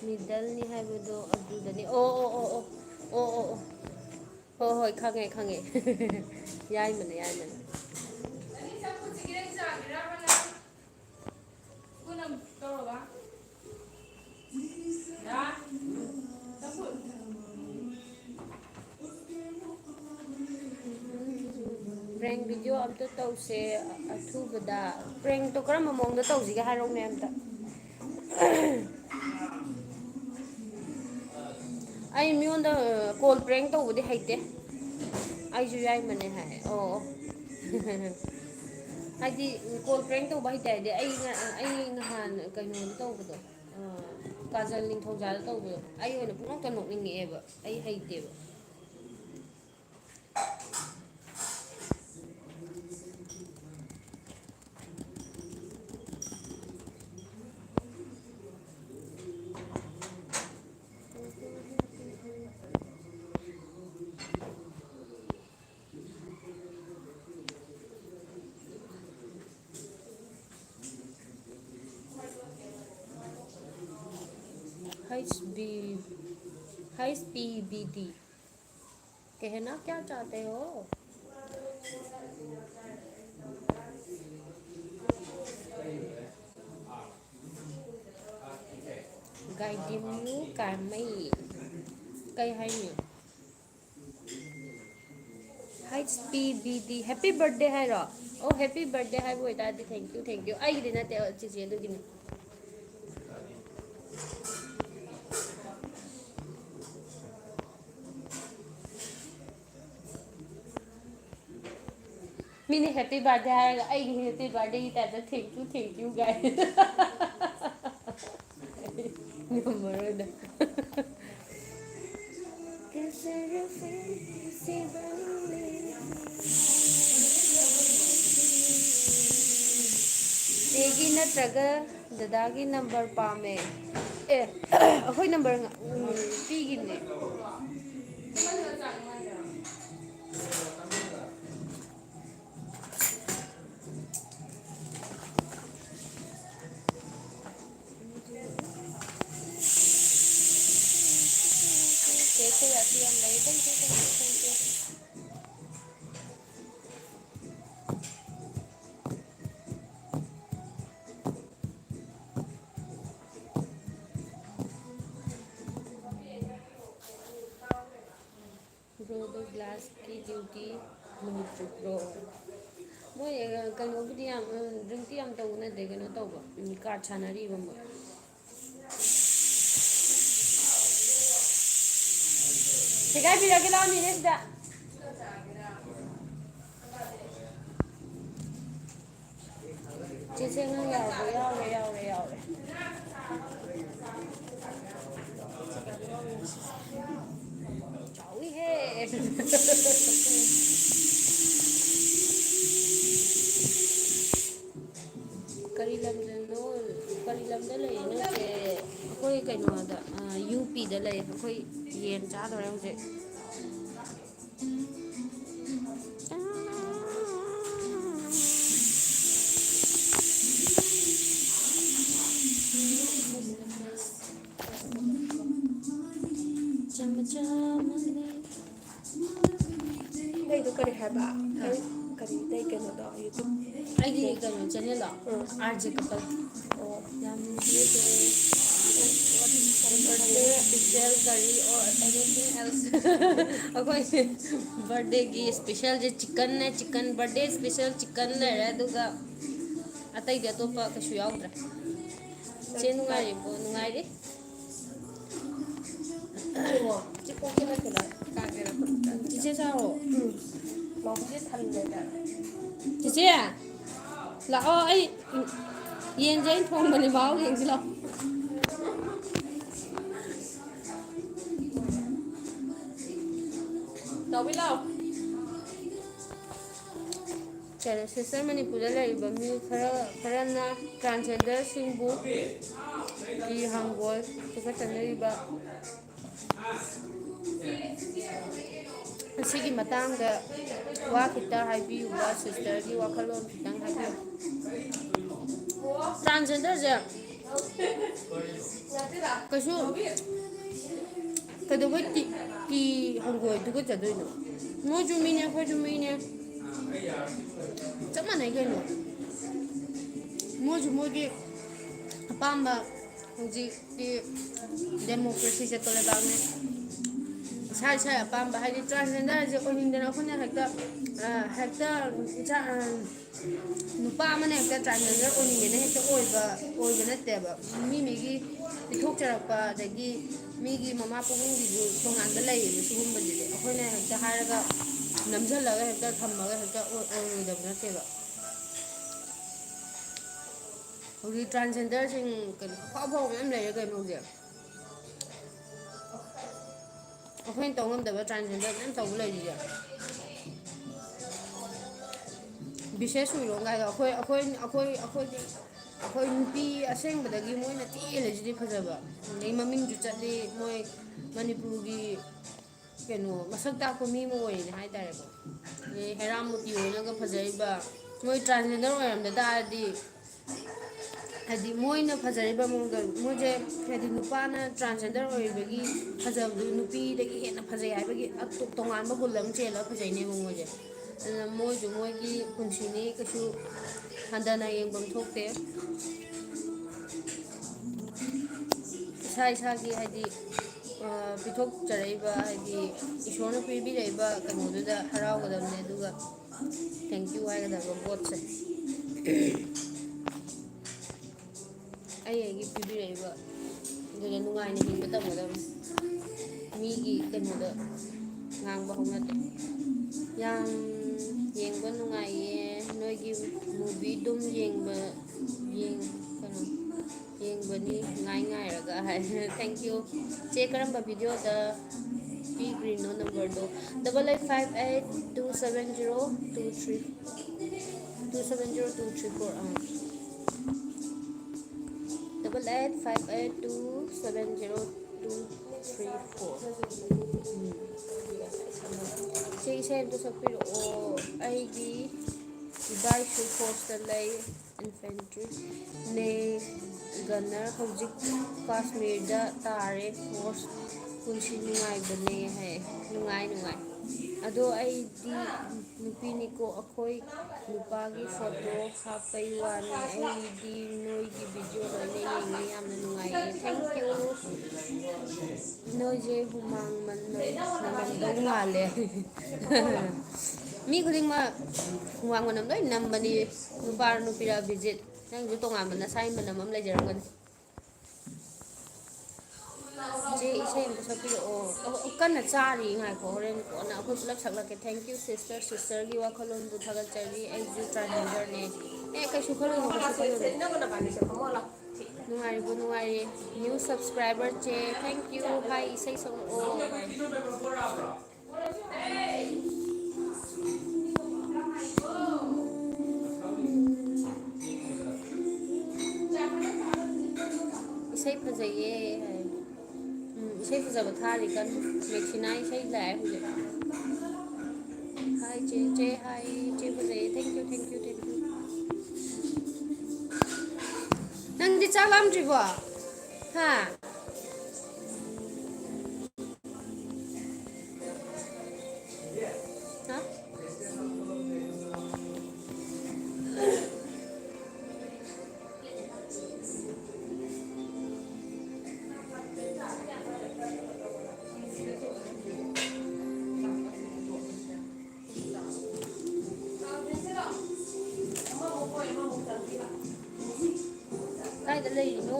ꯃꯤꯗꯜꯅꯤ ꯍꯥꯏꯕꯗꯣ ꯑꯗꯨꯗꯅꯤ꯫ ꯑꯣ, ꯑꯣ, ꯑꯣ, ꯑꯣ꯫ ꯑꯣ, ꯑꯣ, ꯑꯣ꯫ ꯍꯣꯏ, ꯍꯣꯏ, ꯈꯪꯉꯦ, ꯈꯪꯉꯦ꯫ ꯌꯥꯏꯃꯅꯦ, ꯌꯥꯏꯃꯅꯦ꯫ Prank video ꯑꯝꯇ ꯇꯧꯁꯦ ꯑꯊꯨꯕꯗ꯫ Prankꯇꯣ ꯀꯔꯝꯕ ꯃꯑꯣꯡꯗ ꯇꯧꯁꯤꯒꯦ ꯍꯥꯏꯔꯛꯎꯅꯦ ꯑꯝꯇ꯫ ꯑꯩ ꯃꯤꯉꯣꯟꯗ, ꯑ, call prank ꯇꯧꯕꯗꯤ ꯍꯩꯇꯦ꯫ ꯑꯩꯁꯨ ꯌꯥꯏꯃꯅꯦ ꯍꯥꯏ꯫ ꯑꯣ, ꯑꯣ꯫ ꯍꯥꯏꯗꯤ, call prank ꯇꯧꯕ ꯍꯩꯇꯦ ꯍꯥꯏꯗꯤ, ꯑꯩ ꯉ-, ꯑꯩ ꯅꯍꯥꯟ ꯀꯩꯅꯣꯗ ꯇꯧꯕꯗꯣ, ꯑ, ꯀꯥꯖꯜ ꯅꯤꯡꯊꯧꯖꯥꯗ ꯇꯧꯕꯗꯣ, ꯑꯩ ꯑꯣꯏꯅ ꯄꯨꯡꯅꯣꯛꯇ ꯅꯣꯛꯅꯤꯡꯉꯛꯑꯦꯕ꯫ ꯑꯩ ꯍꯩꯇꯦꯕ꯫ H B, H P B D. कहना क्या चाहते हो? ꯒꯥꯏꯗꯤꯝꯂꯨ ꯀꯥꯃꯩ꯫ ꯀꯩ ꯍꯥꯏꯅꯤ? H P B D, happy birthday ꯍꯥꯏꯔꯣ? ꯑꯣ, happy birthday ꯍꯥꯏꯕ ꯑꯣꯏꯇꯥꯔꯗꯤ thank you, thank you꯫ ꯑꯩꯒꯤꯗꯤ ꯅꯠꯇꯦ, ꯆꯤꯆꯦ ꯑꯗꯨꯒꯤꯅꯤ꯫ ꯃꯤꯅ happy birthday ꯍꯥꯏꯔꯒ ꯑꯩꯒꯤ happy birthdayꯒꯤ typeꯇ thank you, thank you ꯒꯥꯏ꯫ ꯉꯝꯃꯔꯣꯏꯗ꯫ ꯆꯦꯒꯤ ꯅꯠꯇ꯭ꯔꯒ ꯗꯗꯥꯒꯤ number ꯄꯥꯝꯃꯦ꯫ ꯑꯦ, ꯑꯩꯈꯣꯏ number ꯉ-, ꯎꯝ, ꯄꯤꯈꯤꯕꯅꯦ꯫ ꯀꯌꯥꯁꯨ ꯌꯥꯝ ꯂꯩ꯫ Thank you, thank you, thank you꯫ Broꯗꯣ glassꯀꯤ duty ꯅꯨꯃꯤꯠ ꯆꯨꯞꯄ꯭ꯔꯣ? ꯃꯣꯏ, ꯑ, ꯀꯩꯅꯣꯕꯨꯗꯤ ꯌꯥꯝ, ꯑ, drinkꯇꯤ ꯌꯥꯝ ꯇꯧꯅꯗꯦ, ꯀꯩꯅꯣ ꯇꯧꯕ, ꯎꯝ, card ꯁꯥꯟꯅꯔꯤꯕ ꯃꯣꯏ꯫ ꯁꯦꯒꯥꯏꯕꯤꯔꯒꯦ ꯂꯥꯛꯑꯣ, ꯅꯦꯅꯦ, ꯁꯤꯗ꯫ ꯆꯦꯆꯦ, ꯅꯪ ꯌꯥꯎꯔꯕꯣ? ꯌꯥꯎꯔꯦ, ꯌꯥꯎꯔꯦ, ꯌꯥꯎꯔꯦ꯫ ꯆꯥꯎꯏꯍꯦ꯫ ꯀꯔꯤ ꯂꯝꯗꯅꯣ? ꯀꯔꯤ ꯂꯝꯗ ꯂꯩꯔꯤꯅꯣ ꯆꯦ? ꯑꯩꯈꯣꯏ ꯀꯩꯅꯣꯗ, ꯑ, UPꯗ ꯂꯩ꯫ ꯑꯩꯈꯣꯏ ꯌꯦꯟ ꯆꯥꯗꯣꯔꯦ ꯍꯧꯖꯤꯛ꯫ ꯆꯥꯃ ꯆꯥꯃ ꯂꯩ꯫ ꯅꯪꯒꯤꯗꯣ ꯀꯔꯤ ꯍꯥꯏꯕ? ꯅꯪ ꯀꯔꯤ, ꯅꯪ ꯀꯩꯅꯣꯗꯣ, YouTube? ꯑꯩꯒꯤ ꯀꯩꯅꯣ channelꯂꯣ? ꯎꯝ꯫ RJ Couple꯫ ꯑꯣ꯫ ꯌꯥꯝ ꯅꯨꯡꯁꯤꯌꯦ꯫ Birthday special ꯀꯔꯤ or anything else? ꯑꯩꯈꯣꯏ birthdayꯒꯤ specialꯁꯦ chickenꯅꯦ, chicken, birthday special chicken ꯂꯩꯔꯦ, ꯑꯗꯨꯒ ꯑꯇꯩꯗꯤ ꯑꯇꯣꯞꯄ ꯀꯩꯁꯨ ꯌꯥꯎꯗ꯭ꯔꯦ꯫ ꯆꯦ ꯅꯨꯡꯉꯥꯏꯔꯤꯕꯣ? ꯅꯨꯡꯉꯥꯏꯔꯤ꯫ ꯆꯤꯆꯦ ꯆꯥꯔꯣ꯫ ꯎꯝ꯫ ꯃꯧꯁꯦ ꯊꯜꯂꯦꯗ꯫ ꯆꯤꯆꯦ, ꯂꯥꯛꯑꯣ, ꯑꯩ ꯌꯦꯟꯁꯦ ꯑꯩꯅ ꯊꯣꯡꯕꯅꯦ, ꯃꯍꯥꯎ ꯌꯦꯡꯁꯤ ꯂꯥꯛꯑꯣ꯫ ꯆꯥꯎꯕꯤ ꯂꯥꯎ꯫ ꯀꯩꯅꯣ, sister, ꯃꯅꯤꯄꯨꯔꯗ ꯂꯩꯔꯤꯕ ꯃꯤ ꯈꯔ, ꯈꯔꯅ transgenderꯁꯤꯡꯕꯨ ꯐꯤ, ꯍꯪꯒꯣꯏ ꯇꯨꯀꯠꯆꯅꯔꯤꯕ ꯑꯁꯤꯒꯤ ꯃꯇꯥꯡꯗ ꯋꯥ ꯈꯤꯇ ꯍꯥꯏꯕꯤꯌꯨꯕ, sisterꯒꯤ ꯋꯥꯈꯜꯂꯣꯟ ꯈꯤꯇꯪ ꯍꯥꯏꯕꯤꯌꯨ꯫ Transgenderꯁꯦ ꯀꯩꯁꯨ ꯀꯩꯗꯧꯕꯩ ꯇꯤ ꯇꯤ ꯍꯪꯒꯣꯏ ꯇꯨꯀꯠꯆꯗꯣꯏꯅꯣ? ꯃꯣꯏꯁꯨ ꯃꯤꯅꯦ, ꯑꯩꯈꯣꯏꯁꯨ ꯃꯤꯅꯦ, ꯆꯞ ꯃꯥꯟꯅꯩ ꯀꯩꯅꯣ꯫ ꯃꯣꯏꯁꯨ ꯃꯣꯏꯒꯤ ꯑꯄꯥꯝꯕ, ꯍꯧꯖꯤꯛꯇꯤ ꯗꯦꯃꯣꯀ꯭ꯔꯦꯁꯤ ꯆꯠꯄ ꯂꯩꯕꯥꯛꯅꯦ꯫ ꯏꯁꯥ ꯏꯁꯥꯒꯤ ꯑꯄꯥꯝꯕ ꯍꯥꯏꯗꯤ ꯇ꯭ꯔꯥꯟꯁꯖꯦꯟꯗꯔꯁꯦ ꯑꯣꯏꯅꯤꯡꯗꯅ ꯑꯩꯈꯣꯏꯅ ꯍꯦꯛꯇ ꯍꯦꯛꯇ ꯏꯆꯥ ꯅꯨꯄꯥ ꯑꯃꯅ ꯍꯦꯛꯇ ꯇ꯭ꯔꯥꯟꯁꯖꯦꯟꯗꯔ ꯑꯣꯏꯅꯤꯡꯉꯦꯅ ꯍꯦꯛꯇ ꯑꯣꯏꯕ ꯑꯣꯏꯕ ꯅꯠꯇꯦꯕ꯫ ꯃꯤ ꯃꯤꯒꯤ ꯄꯤꯊꯣꯛꯆꯔꯛꯄ ꯑꯗꯒꯤ ꯃꯤꯒꯤ ꯃꯃꯥ ꯄꯣꯛꯅꯨꯡꯒꯤꯁꯨ ꯇꯣꯉꯥꯟꯕ ꯂꯩꯌꯦꯕ꯫ ꯁꯤꯒꯨꯝꯕꯁꯤꯗꯤ ꯑꯩꯈꯣꯏꯅ ꯍꯦꯛꯇ ꯍꯥꯏꯔꯒ ꯅꯝꯁꯤꯜꯂꯒ ꯍꯦꯛꯇ ꯊꯝꯃꯒ ꯍꯦꯛꯇ ꯑꯣꯏꯔꯣꯏꯗꯕ ꯅꯠꯇꯦꯕ꯫ ꯍꯧꯖꯤꯛ ꯇ꯭ꯔꯥꯟꯁꯖꯦꯟꯗꯔꯁꯤꯡ ꯀꯩꯅꯣ ꯑꯐꯥꯎ ꯑꯐꯥꯎꯕ ꯃꯌꯥꯝ ꯂꯩꯔꯦ ꯀꯩꯅꯣ ꯍꯧꯖꯤꯛ꯫ ꯑꯩꯈꯣꯏꯅ ꯇꯧ ꯉꯝꯗꯕ ꯇ꯭ꯔꯥꯟꯁꯖꯦꯟꯗꯔ ꯃꯌꯥꯝ ꯇꯧꯕ ꯂꯩꯔꯤꯁꯦ꯫ ꯕꯤꯁꯦꯁ ꯎꯏꯔꯣꯡ ꯀꯥꯏꯗꯣ ꯑꯩꯈꯣꯏ ꯑꯩꯈꯣꯏ ꯑꯩꯈꯣꯏ ꯑꯩꯈꯣꯏꯗꯤ ꯑꯩꯈꯣꯏ ꯅꯨꯄꯤ ꯑꯁꯦꯡꯕꯗꯒꯤ ꯃꯣꯏꯅ ꯊꯤ ꯍꯦꯜꯂꯤꯁꯤꯗꯤ ꯐꯖꯕ꯫ ꯑꯗꯩ ꯃꯃꯤꯡꯁꯨ ꯆꯠꯂꯤ ꯃꯣꯏ ꯃꯅꯤꯄꯨꯔꯒꯤ ꯀꯩꯅꯣ ꯃꯁꯛ ꯇꯥꯛꯄ ꯃꯤ ꯑꯃ ꯑꯣꯏꯔꯤꯅꯦ ꯍꯥꯏꯇꯥꯔꯦꯀꯣ꯫ ꯑꯗꯩ ꯍꯦꯔꯥꯃꯣꯇꯤ ꯍꯣꯏꯅꯒ ꯐꯖꯔꯤꯕ, ꯃꯣꯏ ꯇ꯭ꯔꯥꯟꯁꯖꯦꯟꯗꯔ ꯑꯣꯏꯔꯝꯗ ꯇꯥꯔꯗꯤ, ꯍꯥꯏꯗꯤ ꯃꯣꯏꯅ ꯐꯖꯔꯤꯕ ꯃꯑꯣꯡꯗ ꯃꯣꯏꯁꯦ, ꯍꯥꯏꯗꯤ ꯅꯨꯄꯥꯅ ꯇ꯭ꯔꯥꯟꯁꯖꯦꯟꯗꯔ ꯑꯣꯏꯔꯤꯕꯒꯤ ꯐꯖꯕꯗꯨ ꯅꯨꯄꯤꯗꯒꯤ ꯍꯦꯟꯅ ꯐꯖꯩ ꯍꯥꯏꯕꯒꯤ ꯑꯇꯣ- ꯇꯣꯉꯥꯟꯕ ꯒꯨꯟ ꯑꯃ ꯆꯦꯜꯂꯒ ꯐꯖꯩꯅꯦꯕ ꯃꯣꯏꯁꯦ꯫ ꯑꯗꯨꯅ ꯃꯣꯏꯁꯨ ꯃꯣꯏꯒꯤ ꯄꯨꯟꯁꯤꯅꯤ, ꯀꯩꯁꯨ ꯍꯟꯊꯅ ꯌꯦꯡꯐꯝ ꯊꯣꯛꯇꯦ꯫ ꯏꯁꯥ ꯏꯁꯥꯒꯤ ꯍꯥꯏꯗꯤ ꯄꯤꯊꯣꯛꯆꯔꯛꯏꯕ ꯍꯥꯏꯗꯤ ꯏꯁꯣꯔꯅ ꯄꯤꯕꯤꯔꯛꯏꯕ ꯀꯩꯅꯣꯗꯨꯗ ꯍꯔꯥꯎꯒꯗꯕꯅꯦ꯫ ꯑꯗꯨꯒ thank you ꯍꯥꯏꯒꯗꯕ ꯄꯣꯠꯁꯦ꯫ ꯑꯩ ꯑꯩꯒꯤ ꯄꯤꯕꯤꯔꯛꯏꯕ ꯑꯗꯨꯗ ꯅꯨꯡꯉꯥꯏꯅ ꯍꯤꯡꯕ ꯇꯝꯒꯗꯕꯅꯤ꯫ ꯃꯤꯒꯤ ꯀꯩꯅꯣꯗ ꯉꯥꯡꯕ ꯍꯧꯅꯗꯦ꯫ ꯌꯥꯝ ꯌꯦꯡꯕ ꯅꯨꯡꯉꯥꯏꯌꯦ ꯅꯣꯏꯒꯤ movie ꯑꯗꯨꯝ ꯌꯦꯡꯕ ꯌꯦꯡ ꯀꯩꯅꯣ ꯌꯦꯡꯕꯅꯤ ꯉꯥꯏ ꯉꯥꯏꯔꯒ ꯍꯥꯏ꯫ Thank you꯫ ꯆꯦ, ꯀꯔꯝꯕ videoꯗ ꯄꯤꯈ꯭ꯔꯤꯅꯣ numberꯗꯣ? Double eight five eight two seven zero two three two seven zero two three four꯫ ꯑꯥ, double eight five eight two seven zero two three four꯫ ꯎꯝ꯫ ꯆꯦ, ꯏꯁꯩ ꯑꯝꯇ ꯁꯛꯄꯤꯔꯛꯑꯣ꯫ ꯑꯩꯒꯤ ꯏꯕꯥꯏꯁꯨ forceꯇ ꯂꯩ꯫ ꯏꯟꯐꯦꯟꯇ꯭ꯔꯤ ꯅꯦ꯫ ꯒꯟꯅꯔ ꯍꯧꯖꯤꯛ ꯀꯥꯁꯃꯤꯔꯗ ꯇꯥꯔꯦ꯫ ꯐꯣꯔꯁ ꯄꯨꯟꯁꯤ ꯅꯨꯡꯉꯥꯏꯕꯅꯦ ꯍꯥꯏ꯫ ꯅꯨꯡꯉꯥꯏ, ꯅꯨꯡꯉꯥꯏ꯫ ꯑꯗꯣ ꯑꯩꯗꯤ ꯅꯨꯄꯤꯅꯤꯀꯣ, ꯑꯩꯈꯣꯏ ꯅꯨꯄꯥꯒꯤ ꯐꯣꯇꯣ ꯍꯥꯞꯄꯩ ꯋꯥꯅꯤ꯫ ꯑꯩꯗꯤ ꯅꯣꯏꯒꯤ ꯚꯤꯗꯤꯑꯣ ꯂꯣꯏꯅ ꯌꯦꯡꯉꯤ, ꯌꯥꯝꯅ ꯅꯨꯡꯉꯥꯏꯌꯦ꯫ Thank you꯫ ꯅꯣꯏꯁꯦ ꯍꯨꯃꯥꯡ ꯃꯟ-, ꯃꯅꯝꯗꯧ ꯃꯥꯜꯂꯦ꯫ ꯃꯤ ꯈꯨꯗꯤꯡꯃꯛ ꯍꯨꯃꯥꯡ ꯃꯅꯝ ꯂꯣꯏ ꯅꯝꯕꯅꯤ, ꯅꯨꯄꯥꯔ ꯅꯨꯄꯤꯔ ꯑꯕꯤꯖꯤꯠ꯫ ꯅꯪꯁꯨ ꯇꯣꯉꯥꯟꯕ ꯅꯁꯥꯒꯤ ꯃꯅꯝ ꯑꯃ ꯂꯩꯖꯔꯝꯒꯅꯤ꯫ ꯆꯦ, ꯏꯁꯩ ꯑꯝꯇ ꯁꯛꯄꯤꯔꯛꯑꯣ꯫ ꯑꯣ, ꯀꯟꯅ ꯆꯥꯔꯤ, ꯉꯥꯏꯈꯣ, ꯍꯣꯔꯦꯟ ꯀꯣꯟꯅ ꯑꯩꯈꯣꯏ ꯄꯨꯂꯞ ꯁꯛꯂꯛꯀꯦ꯫ Thank you sister, sisterꯒꯤ ꯋꯥꯈꯜꯂꯣꯟꯕꯨ ꯊꯥꯒꯠꯆꯔꯤ꯫ ꯑꯩꯁꯨ transgenderꯅꯦ꯫ ꯑꯦ, ꯀꯩꯁꯨ ꯈꯜꯂꯨꯅꯨ, ꯀꯩꯁꯨ ꯈꯜꯂꯨꯅꯨ꯫ ꯅꯨꯡꯉꯥꯏꯔꯤꯕꯣ? ꯅꯨꯡꯉꯥꯏꯔꯤ꯫ New subscriber ꯆꯦ, thank you꯫ ꯍꯥꯏ, ꯏꯁꯩ ꯁꯛꯂꯛꯑꯣ꯫ ꯏꯁꯩ ꯐꯖꯩꯌꯦ ꯍꯥꯏ꯫ ꯎꯝ, ꯏꯁꯩ ꯐꯖꯕ ꯊꯥꯔꯤ ꯀꯟꯅ꯫ ꯃꯦꯛꯁꯤꯅꯥ ꯏꯁꯩ ꯂꯥꯛꯑꯦ ꯍꯧꯖꯤꯛ꯫ ꯍꯥꯏ ꯆꯦ, ꯆꯦ ꯍꯥꯏ, ꯆꯦ ꯐꯖꯩꯌꯦ꯫ Thank you, thank you, thank you꯫ ꯅꯪꯗꯤ ꯆꯥꯛ ꯂꯥꯝꯗ꯭ꯔꯤꯕꯣ? ꯍꯥ? ꯍꯥ? ꯀꯥꯏꯗ ꯂꯩꯔꯤꯅꯣ?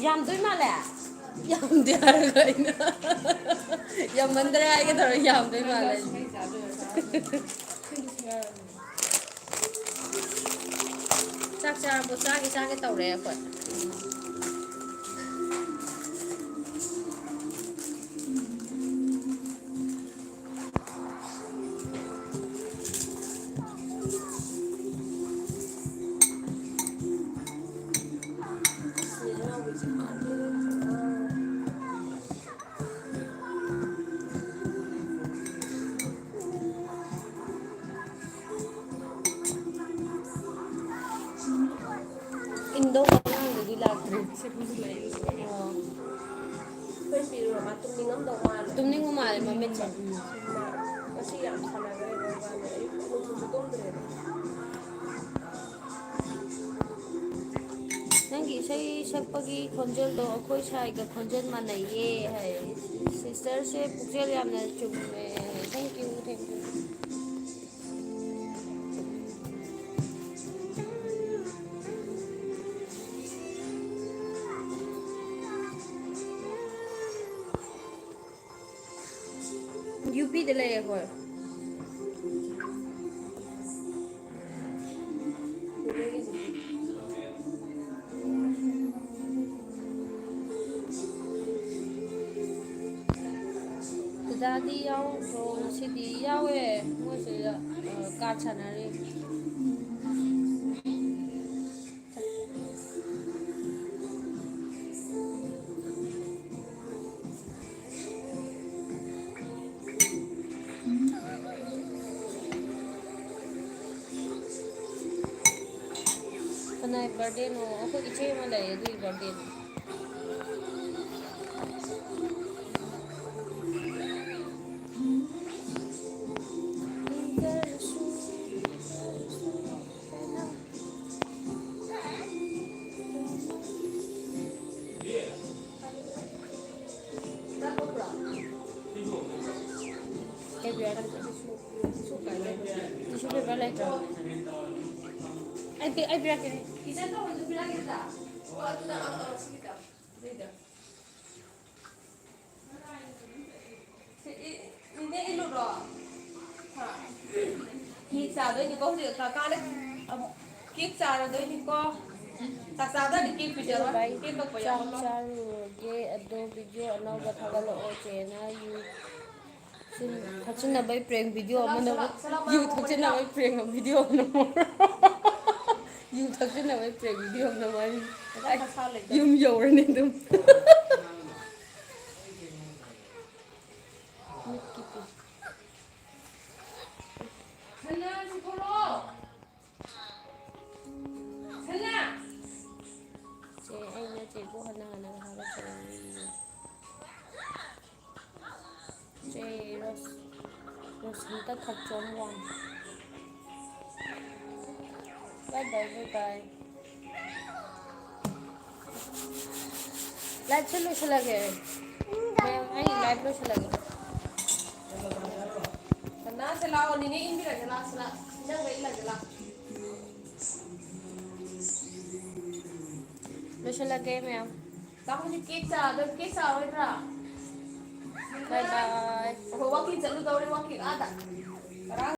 ꯌꯥꯝꯗꯣꯏ ꯃꯥꯜꯂꯦ꯫ ꯌꯥꯝꯗꯦ ꯍꯥꯏꯔꯒ ꯑꯩꯅ ꯌꯥꯝꯃꯟꯗ꯭ꯔꯦ ꯍꯥꯏꯒꯦ ꯇꯧꯔ ꯌꯥꯝꯗꯣꯏ ꯃꯥꯜꯂꯦ꯫ ꯆꯥꯛ ꯆꯥꯔꯕꯣ? ꯆꯥꯒꯦ, ꯆꯥꯒꯦ ꯇꯧꯔꯦ ꯑꯩꯈꯣꯏ꯫ ꯄꯤꯔꯨꯔꯣ, ꯃꯥ ꯇꯨꯝꯅꯤꯡꯉꯝꯗꯧ ꯃꯥꯜꯂꯦ꯫ ꯇꯨꯝꯅꯤꯡꯕ ꯃꯥꯜꯂꯦ ꯃꯃꯤꯠꯁꯦ꯫ ꯎꯝ꯫ ꯃꯥ ꯉꯁꯤ ꯌꯥꯝ ꯁꯥꯟꯅꯈ꯭ꯔꯦꯕ ꯃꯥꯗꯣ, ꯑꯌꯨꯛ ꯅꯨꯡꯊꯤꯜꯁꯨ ꯇꯨꯝꯗ꯭ꯔꯦꯕ꯫ ꯅꯪꯒꯤ ꯏꯁꯩ ꯁꯛꯄꯒꯤ ꯈꯣꯟꯖꯦꯜꯗꯣ ꯑꯩꯈꯣꯏ ꯁꯥꯏꯒ ꯈꯣꯟꯖꯦꯜ ꯃꯥꯟꯅꯩꯌꯦ ꯍꯥꯏ꯫ ꯁꯤꯁꯇꯔꯁꯦ ꯄꯨꯛꯆꯦꯜ ꯌꯥꯝꯅ ꯆꯨꯝꯃꯦ꯫ Thank you, thank you꯫ ꯌꯨ ꯄꯤꯗ ꯂꯩꯌꯦ ꯑꯩꯈꯣꯏ꯫ ꯗꯗꯥꯗꯤ ꯌꯥꯎꯗ꯭ꯔꯣ ꯉꯁꯤꯗꯤ? ꯌꯥꯎꯋꯦ, ꯃꯣꯏ ꯁꯤꯗ, ꯑ, ꯀꯥꯔꯠ ꯁꯥꯟꯅꯔꯤ꯫ ꯀꯅꯥꯏ ꯕꯥꯔꯗꯦꯅꯣ? ꯑꯩꯈꯣꯏ ꯏꯆꯦ ꯑꯃ ꯂꯩꯌꯦ, ꯑꯗꯨꯒꯤ ꯕꯥꯔꯗꯦꯅꯦ꯫ ꯇꯤꯁꯨ ꯄꯦꯄꯔ ꯂꯩꯇ꯭ꯔꯣ? ꯑꯩ ꯄꯤ-, ꯑꯩ ꯄꯤꯔꯛꯀꯦ꯫ ꯏꯆꯟ ꯊꯧꯕꯗꯨ ꯄꯤꯔꯛꯀꯦ ꯑꯝꯇ꯫ ꯑꯣ, ꯑꯗꯨꯗ, ꯑ, ꯑ, ꯁꯤꯒꯤꯗ꯫ ꯑꯗꯨꯏꯗ꯫ ꯁꯤ ꯏ-, ꯏꯅꯦ ꯏꯜꯂꯨꯔꯣ? ꯍꯥ? ꯀꯦꯛ ꯆꯥꯗꯣꯏꯅꯤꯀꯣ ꯍꯧꯖꯤꯛ ꯀꯀꯥꯅ ꯑꯃꯨꯛ ꯀꯦꯛ ꯆꯥꯔꯗꯣꯏꯅꯤꯀꯣ꯫ ꯆꯥꯛ ꯆꯥꯗꯣꯏꯅꯤ, ꯀꯦꯛ ꯄꯤꯖꯔꯣꯏ꯫ ꯚꯥꯏ, ꯀꯦꯛ ꯀꯛꯄ ꯆꯥꯛ ꯌꯥꯎꯍꯜꯂꯣꯏ꯫ ꯆꯥꯔꯨꯔꯒꯦ, ꯑꯗꯣ ꯚꯤꯗꯤꯑꯣ ꯑꯅꯧꯕ ꯊꯥꯒꯠꯂꯛꯑꯣ ꯆꯦꯅ꯫ ꯌꯨ ꯊꯛꯆꯤꯟꯅꯕꯩ ꯄ꯭ꯔꯦꯡ ꯚꯤꯗꯤꯑꯣ ꯑꯃ ꯅꯝꯃꯣ꯫ ꯁꯂꯥꯝ, ꯁꯂꯥꯝ, ꯌꯨ ꯊꯛꯆꯤꯟꯅꯕꯩ ꯄ꯭ꯔꯦꯡ ꯚꯤꯗꯤꯑꯣ ꯑꯃ ꯅꯝꯃꯣ꯫ ꯌꯨ ꯊꯛꯆꯤꯟꯅꯕꯩ ꯄ꯭ꯔꯦꯡ ꯚꯤꯗꯤꯑꯣ ꯑꯃ ꯅꯝꯃꯣ꯫ ꯑꯩ ꯌꯨꯝ ꯌꯧꯔꯅꯤ ꯑꯗꯨꯝ꯫ ꯃꯤꯠꯀꯤ ꯄꯤ꯫ ꯁꯦ, ꯑꯩꯅ ꯆꯦꯕꯨ ꯍꯟꯅ ꯍꯟꯅ ꯊꯥꯒꯠꯆꯔꯤ꯫ ꯑꯝꯇ ꯊꯛꯆꯣꯝ ꯋꯥꯟ꯫ Bye bye, bye bye. Live ꯁꯦ ꯂꯣꯏꯁꯤꯜꯂꯒꯦ꯫ ꯃꯌꯥꯝ, ꯑꯩ live ꯂꯣꯏꯁꯤꯜꯂꯒꯦ꯫ ꯀꯅꯥꯁꯦ ꯂꯥꯛꯑꯣ, ꯅꯤꯅꯦ ꯏꯟꯕꯤꯔꯒꯦ, ꯂꯥꯛꯑꯣ, ꯂꯥꯛꯑꯣ꯫ ꯏꯟꯖꯥꯡꯒ ꯏꯜꯂꯒꯦ, ꯂꯥꯛꯑꯣ꯫ ꯂꯣꯏꯁꯤꯜꯂꯒꯦ ꯃꯌꯥꯝ꯫ ꯇꯥꯃꯣꯁꯦ cake ꯆꯥꯗꯣꯏ-, cake ꯆꯥꯔꯣꯏꯗ꯭ꯔꯥ? Bye bye. ꯑꯩꯈꯣꯏ walking ꯆꯠꯂꯨꯗꯧꯔꯦ, walking ꯑꯥꯗ꯫ ꯉꯔꯥꯡ